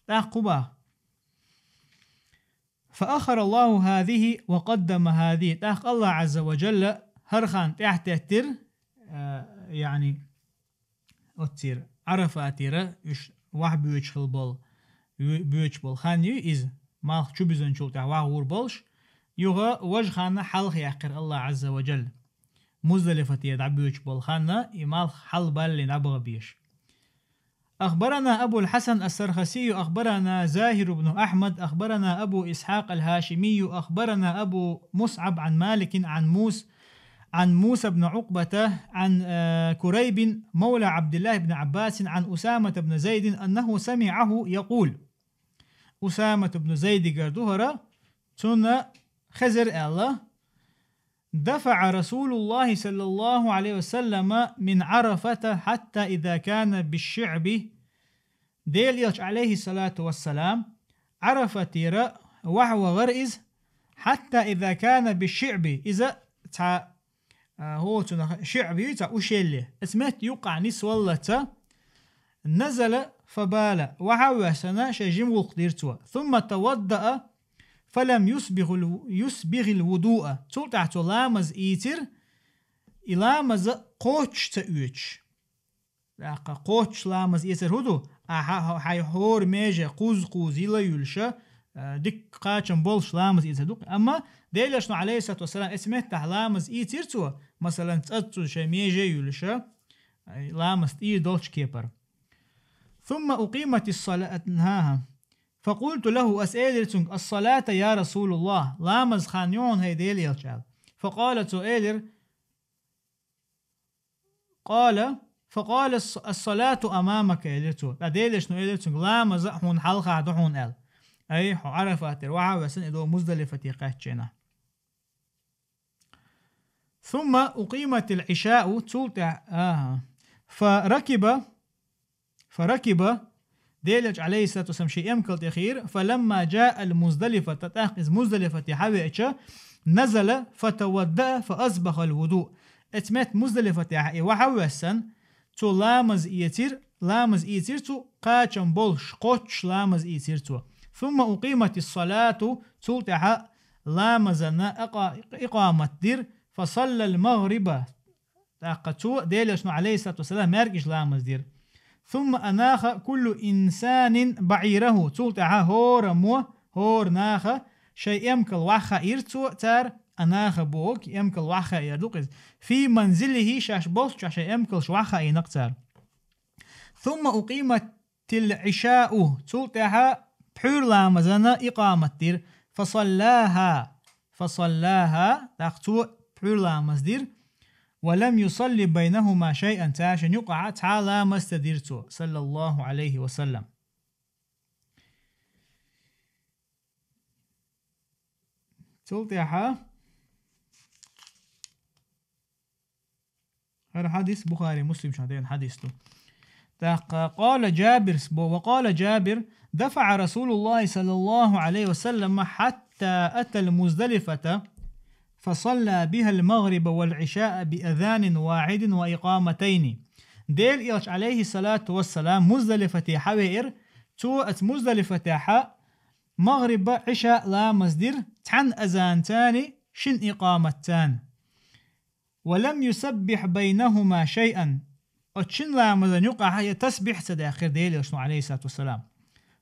ТӀаккха хӀун боху? فأخر الله هذه وقدم هذه. ТӀаккха Аллахь Ӏазза ва Джалла хӀара хан тӀехьатеттира, а, яъни, оццера, Ӏарафатера уьш вахьа боьча хила бола, ве-, боьча бола хан ю иза, малх чу бизанчул тӀехьа вахьа гӀур болуш, юха важа хан хьалха яьккхира Аллахь Ӏазза ва Джалла. Муздалифате дӀабоьча бола хан и малх хьалбаллалц дӀабаха безаш. أخبرنا أبو الحسن السرخسي، أخبرنا زاهر بن أحمد، أخبرنا أبو إسحاق الهاشمي، أخبرنا أبو مصعب عن مالك عن موس-، عن موسى بن عقبة عن، آه، كريب مولى عبد الله بن عباس عن أسامة بن زيد أنه سمعه يقول. Усамат ибн Зайдагара ду хӀара, цунна хезира аьлла: دفع رسول الله صلى الله عليه وسلم من عرفة حتى إذا كان بالشعب. Делан Элча, Ӏалайхи салату вассалам, Ӏарафатера вахьа вахара иза, حتى إذا كان بالشعب, иза цхьа, а, хӀоцунах шиъб ю, цхьа ушелле. Эцу метта юккъехь нисваллалц, نزل فبال, вахьа а воьссина, шайн жима гӀуллакх дира цо. ثم توضأ فلم يسبغ ال-، يسبغ الوضوء. Цул тӀаьхьа цо ламаз ийцира, и ламаз кхоччуш ца оьцуш. ТӀаккха кхоччуш ламаз эцар хӀун ду? Ахьа хьайн хӀора меже кхузза-кхузза йила а йуьллуш, а, дикка кхачам болуш ламаз эцар ду-кх. Амма Делан Элчано, Ӏалайхи салату вассалам, эцу меттехь ламаз ийцира цо, масалан, цӀаццуза шайн меже а йуьллуш, а, ламаз тӀера долчу кепара. ثم أقيمت الصلاة, хӀан-хӀа. فقلت له, ас элира цуьнга: الصلاة يا رسول الله, ламаз хан ю хьуна, хӀай Делан Элча, аьлла. فقال, цо элира: قال، فقال الص-، الصلاة أمامك, элира цо. ТӀаккха Делан Элчано элира цуьнга: ламаз а хьуна хьалха ду хьуна, аьлла. Ай, хьо Ӏарафатера вахьа а воьссина, и догӀу Муздалифате кхаьчча хенахь. ثم أقيمت العشاء, цул тӀаьхьа, а-хӀа. فركب فركب, Делан Элча, Ӏалайхи салату вассалам, шен эмкал тӀе хийра, فلما جاء المزدلفة, тӀаккха иза Муздалифате хьавеача, نزل فتوضأ فأسبغ الوضوء. Эцу метта Муздалифатехь и вахьа а воьссина, цо ламаз эцира, ламаз ийцира цо, кхачам болуш, кхоччуш ламаз ийцира цо. ثم أقيمت الصلاة, цул тӀаьхьа ламазан акъа-, икъамат дира, فصلى المغرب, тӀаккха цо Делан Элчано, Ӏалайхи салату вассалам, маьркӀажа ламаз дира. ثم أناخ كل إنسان بعيره, цул тӀаьхьа хӀораммо, хӀора наха шайн эмкал вахьа хаийра цо, цара, анаха боху, эмкал вахьа хаийра ду-кх иза. في منزله, шаьш болчохь шайн эмкалш вахьа хаийна-кх цара. ثم أقيمت العشاء, цул тӀаьхьа пхьуьйра ламазан икъамат дира. فصلاها, فصلاها, тӀаккха цо пхьуьйра ламаз дира. ولم يصل بينهما شيئا, цаьршинна юкъахь цхьа а ламаз ца дира цо, صلى الله عليه وسلم. Цул тӀаьхьа хӀара хьадис Бухари, Муслим чохь деана хьадис ду. ТӀаккха قال جابر, бо-, وقال جابر: دفع رسول الله صلى الله عليه وسلم حتى أتى المزدلفة فصلى بها المغرب والعشاء بأذان واحد وإقامتين. Делан Элча, Ӏалайхи салату вассалам, Муздалифате хьавеара, цо оцу Муздалифатехь магӀриб а, Ӏиша а ламаз дира цхьана азанца, шина икъаматца. ولم يسبح بينهما شيئا. Оцу шина ламазан юкъахь я тасбихь ца даьккхира Делан Элчано, Ӏалайхи салату вассалам.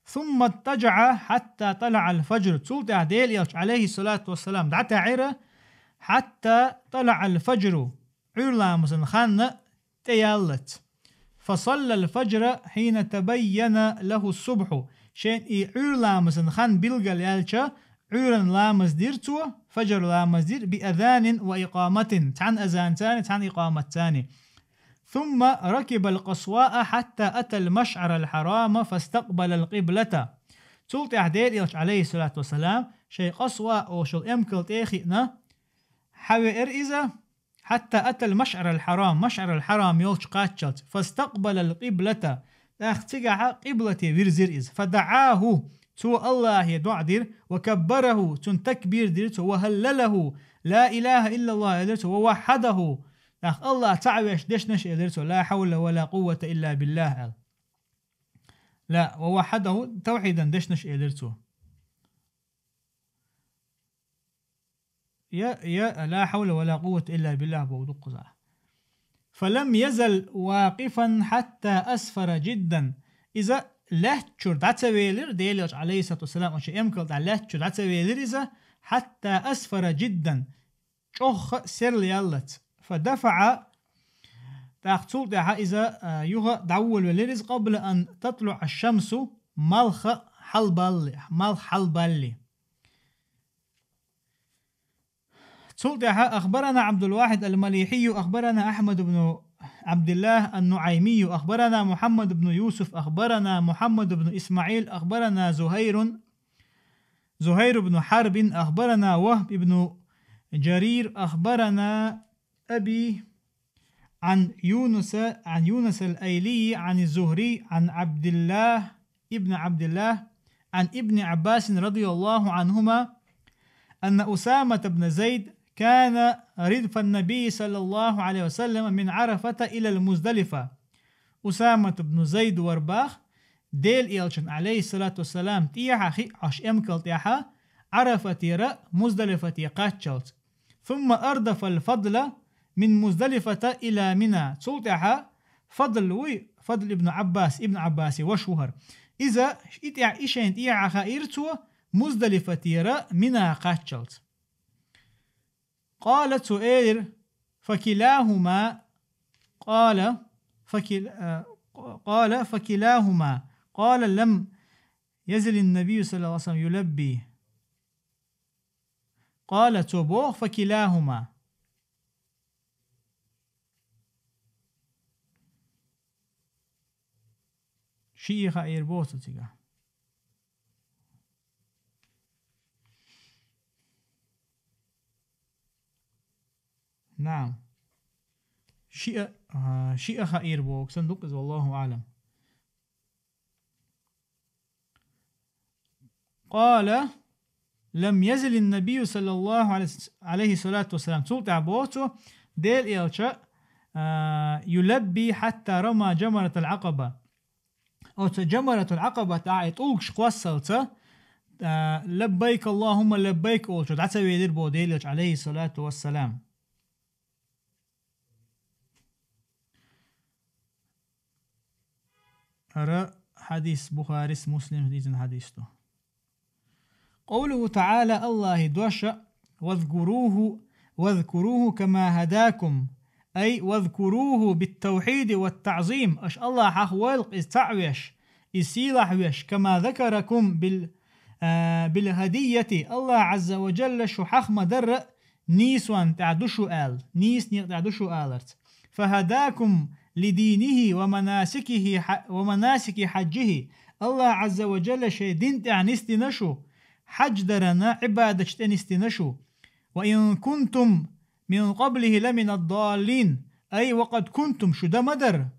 ثم اضطجع حتى طلع الفجر. Цул тӀаьхьа Делан Элча, Ӏалайхи салату вассалам, дӀатаьӀира, حتى طلع الفجر, Ӏуьйра ламазан хан тӀеяллалц. فصلى الفجر حين تبين له الصبح. Шен и Ӏуьйра ламазан хан билгал яьлча, Ӏуьйран ламаз дира цо, фаджр ламаз дира, بأذان وإقامة, цхьана азанца, цхьана икъаматца. ثم ركب القصواء حتى أتى المشعر الحرام فاستقبل القبلة. Цул тӀаьхьа Делан Элча, Ӏалайхи салату вассалам, шайн Къасва олуш йолу эмкал тӀе а хиъна, хьавеара иза, حتى أتى المشعر الحرام, Машъар ал-Хьарам йолчу кхаччалц, فاستقبل القبلة, тӀаккха цигахь къиблате вирзира иза. فدعاه, цо Аллахье доӀа дира, وكبره, цунна такбир дира цо, وهلله, لا إله إلا الله элира цо, ووحده, тӀаккха Аллахь цхьаъ веш дешнаш элира цо, لا حول ولا قوة إلا بالله аьлла. Ла, ووحده, тавхьидан дешнаш элира цо. я, я لا حول ولا قوة إلا بالله боху дуккхузахь. فلم يزل واقفا حتى أسفر جدا. Иза лаьттачуьра дӀа ца велира, Делан Элча, عليه الصلاة والسلام, оцу эмкал тӀехь лаьттачуьра дӀа ца велира иза, حتى أسفر جدا, чӀогӀа серла яллалц. فدفع, тӀаккха цул тӀаьхьа иза, а, юха дӀаволавелира иза, قبل أن تطلع الشمس, малх хьалабаллалц, малх хьалабаллалц. Цул тӀаьхьа أخبرنا عبد الواحد المليحي، أخبرنا أحمد بن عبد الله النعيمي، أخبرنا محمد بن يوسف، أخبرنا محمد بن إسماعيل، أخبرنا زهير، زهير بن حرب، أخبرنا وهب بن جرير، أخبرنا أبي عن يونس، عن يونس الأيلي عن الزهري عن عبد الله ابن عبد الله عن ابن عباس رضي الله عنهما أن أسامة بن زيد كان ردف النبي صلى الله عليه وسلم من عرفة إلى المزدلفة. Усамат ибн Зайд вара боху, Делан Элчанна, عليه الصلاة والسلام, тӀехьа хиъна Ӏаш эмкал тӀехьа, Ӏарафатера Муздалифате кхаччалц. ثم أردف الفضل من مزدلفة إلى منى. Цул тӀаьхьа Фадл вуй, Фадл ибн Ӏаббас, ибн Ӏаббасе ваша ву хӀара. Иза и тӀе-, и шайна тӀехьа хаийра цо Муздалифатера Мина кхаччалц. قال, цо элира, فكلاهما, قال فكل-, а, قال فكلاهما, قال لم يزل النبي صلى الله عليه وسلم يلبي. قال, цо боху, فكلاهما. Шиъ хаийра боху цо цигахь. نعم. Шиъ, а, шиъ хаийра боху, сан дукъ иза, والله أعلم. قال لم يزل النبي صلى الله عليه، عليه الصلاة والسلام. Цул тӀаьхьа боху цо, Делан Элча, а, يلبي حتى رمى جمرة العقبة. Оцу Джамаратул Ӏакъабатахь и тӀулгаш кхоссалца, а, «Лаббайк, Аллахумма лаббайк» олучу дӀа ца велира боху Делан Элча, алейхиссалату вассалам. ХӀара хьадис Бухарис, Муслимс дийцина хьадис ду. قوله تعالى, Аллахьан дош: «واذكروه، واذكروه كما هداكم», أي واذكروه بالتوحيد والتعظيم, аша Аллахь хьахавойла иза цхьаъ веш, иза сийлахь веш, «كما ذكركم بال-، а, بالهدية», Аллахь Ӏазза ва Джалла шу хьахмадарра нийсонна тӀехь ду шу аьлла, нийсонна тӀехь ду шу аларца. «فهداكم لدينه ومناسكه ح-، ومناسك حجه», Аллахь Ӏазза ва Джалла шайн дин тӀехь нисдина шу, хьаьж дарана, Ӏибадаташ тӀе нисдина шу. «وإن كنتم من قبله لمن الضالين», أي وقد كنتم, шу дан ма дара.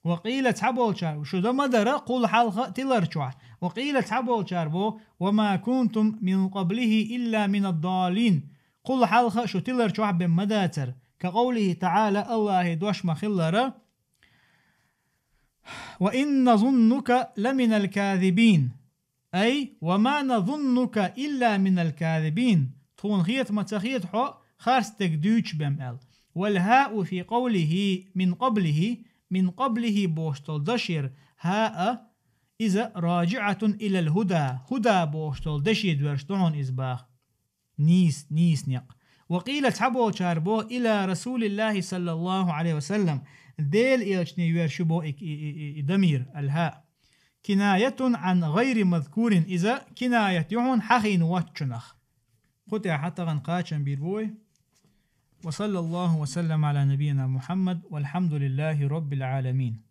وقيل, цхьаболчара, шу дан ма дара, кхул хьалха а тилар чохь. وقيل, цхьаболчара бо: «وما كنتم من قبله إلا من الضالين». Кхул хьалха а шу тилар чохь бен ма дацара. كقوله تعالى, Аллахьан дош ма-хиллара: «وإن نظنك لمن الكاذبين». أي «وما نظنك إلا من الكاذبين». Тхуна хета ма ца хета хьо харц дерг дуьйцуш бен аьлла. «والهاء في قوله من قبله», من قبله бохуш долу дашера хӀа а, иза «راجعة إلى الهدى», хӀуда бохуш долу даше доьрзуш ду хьуна иза боху. Нийса, нийса некъ. وقيل, цхьаболчара бо: «إلى رسول الله صلى الله عليه وسلم», Делан Элчане йоьрзуш ю бо и, и, и, и, и дамир, аль-хӀа. «كناية عن غير مذكور», иза кинаят ю хьуна хьахийна воцчунах. Кху тӀехь тахана кхачам бийр бу вай. وصلى الله وسلم على نبينا محمد والحمد لله رب العالمين.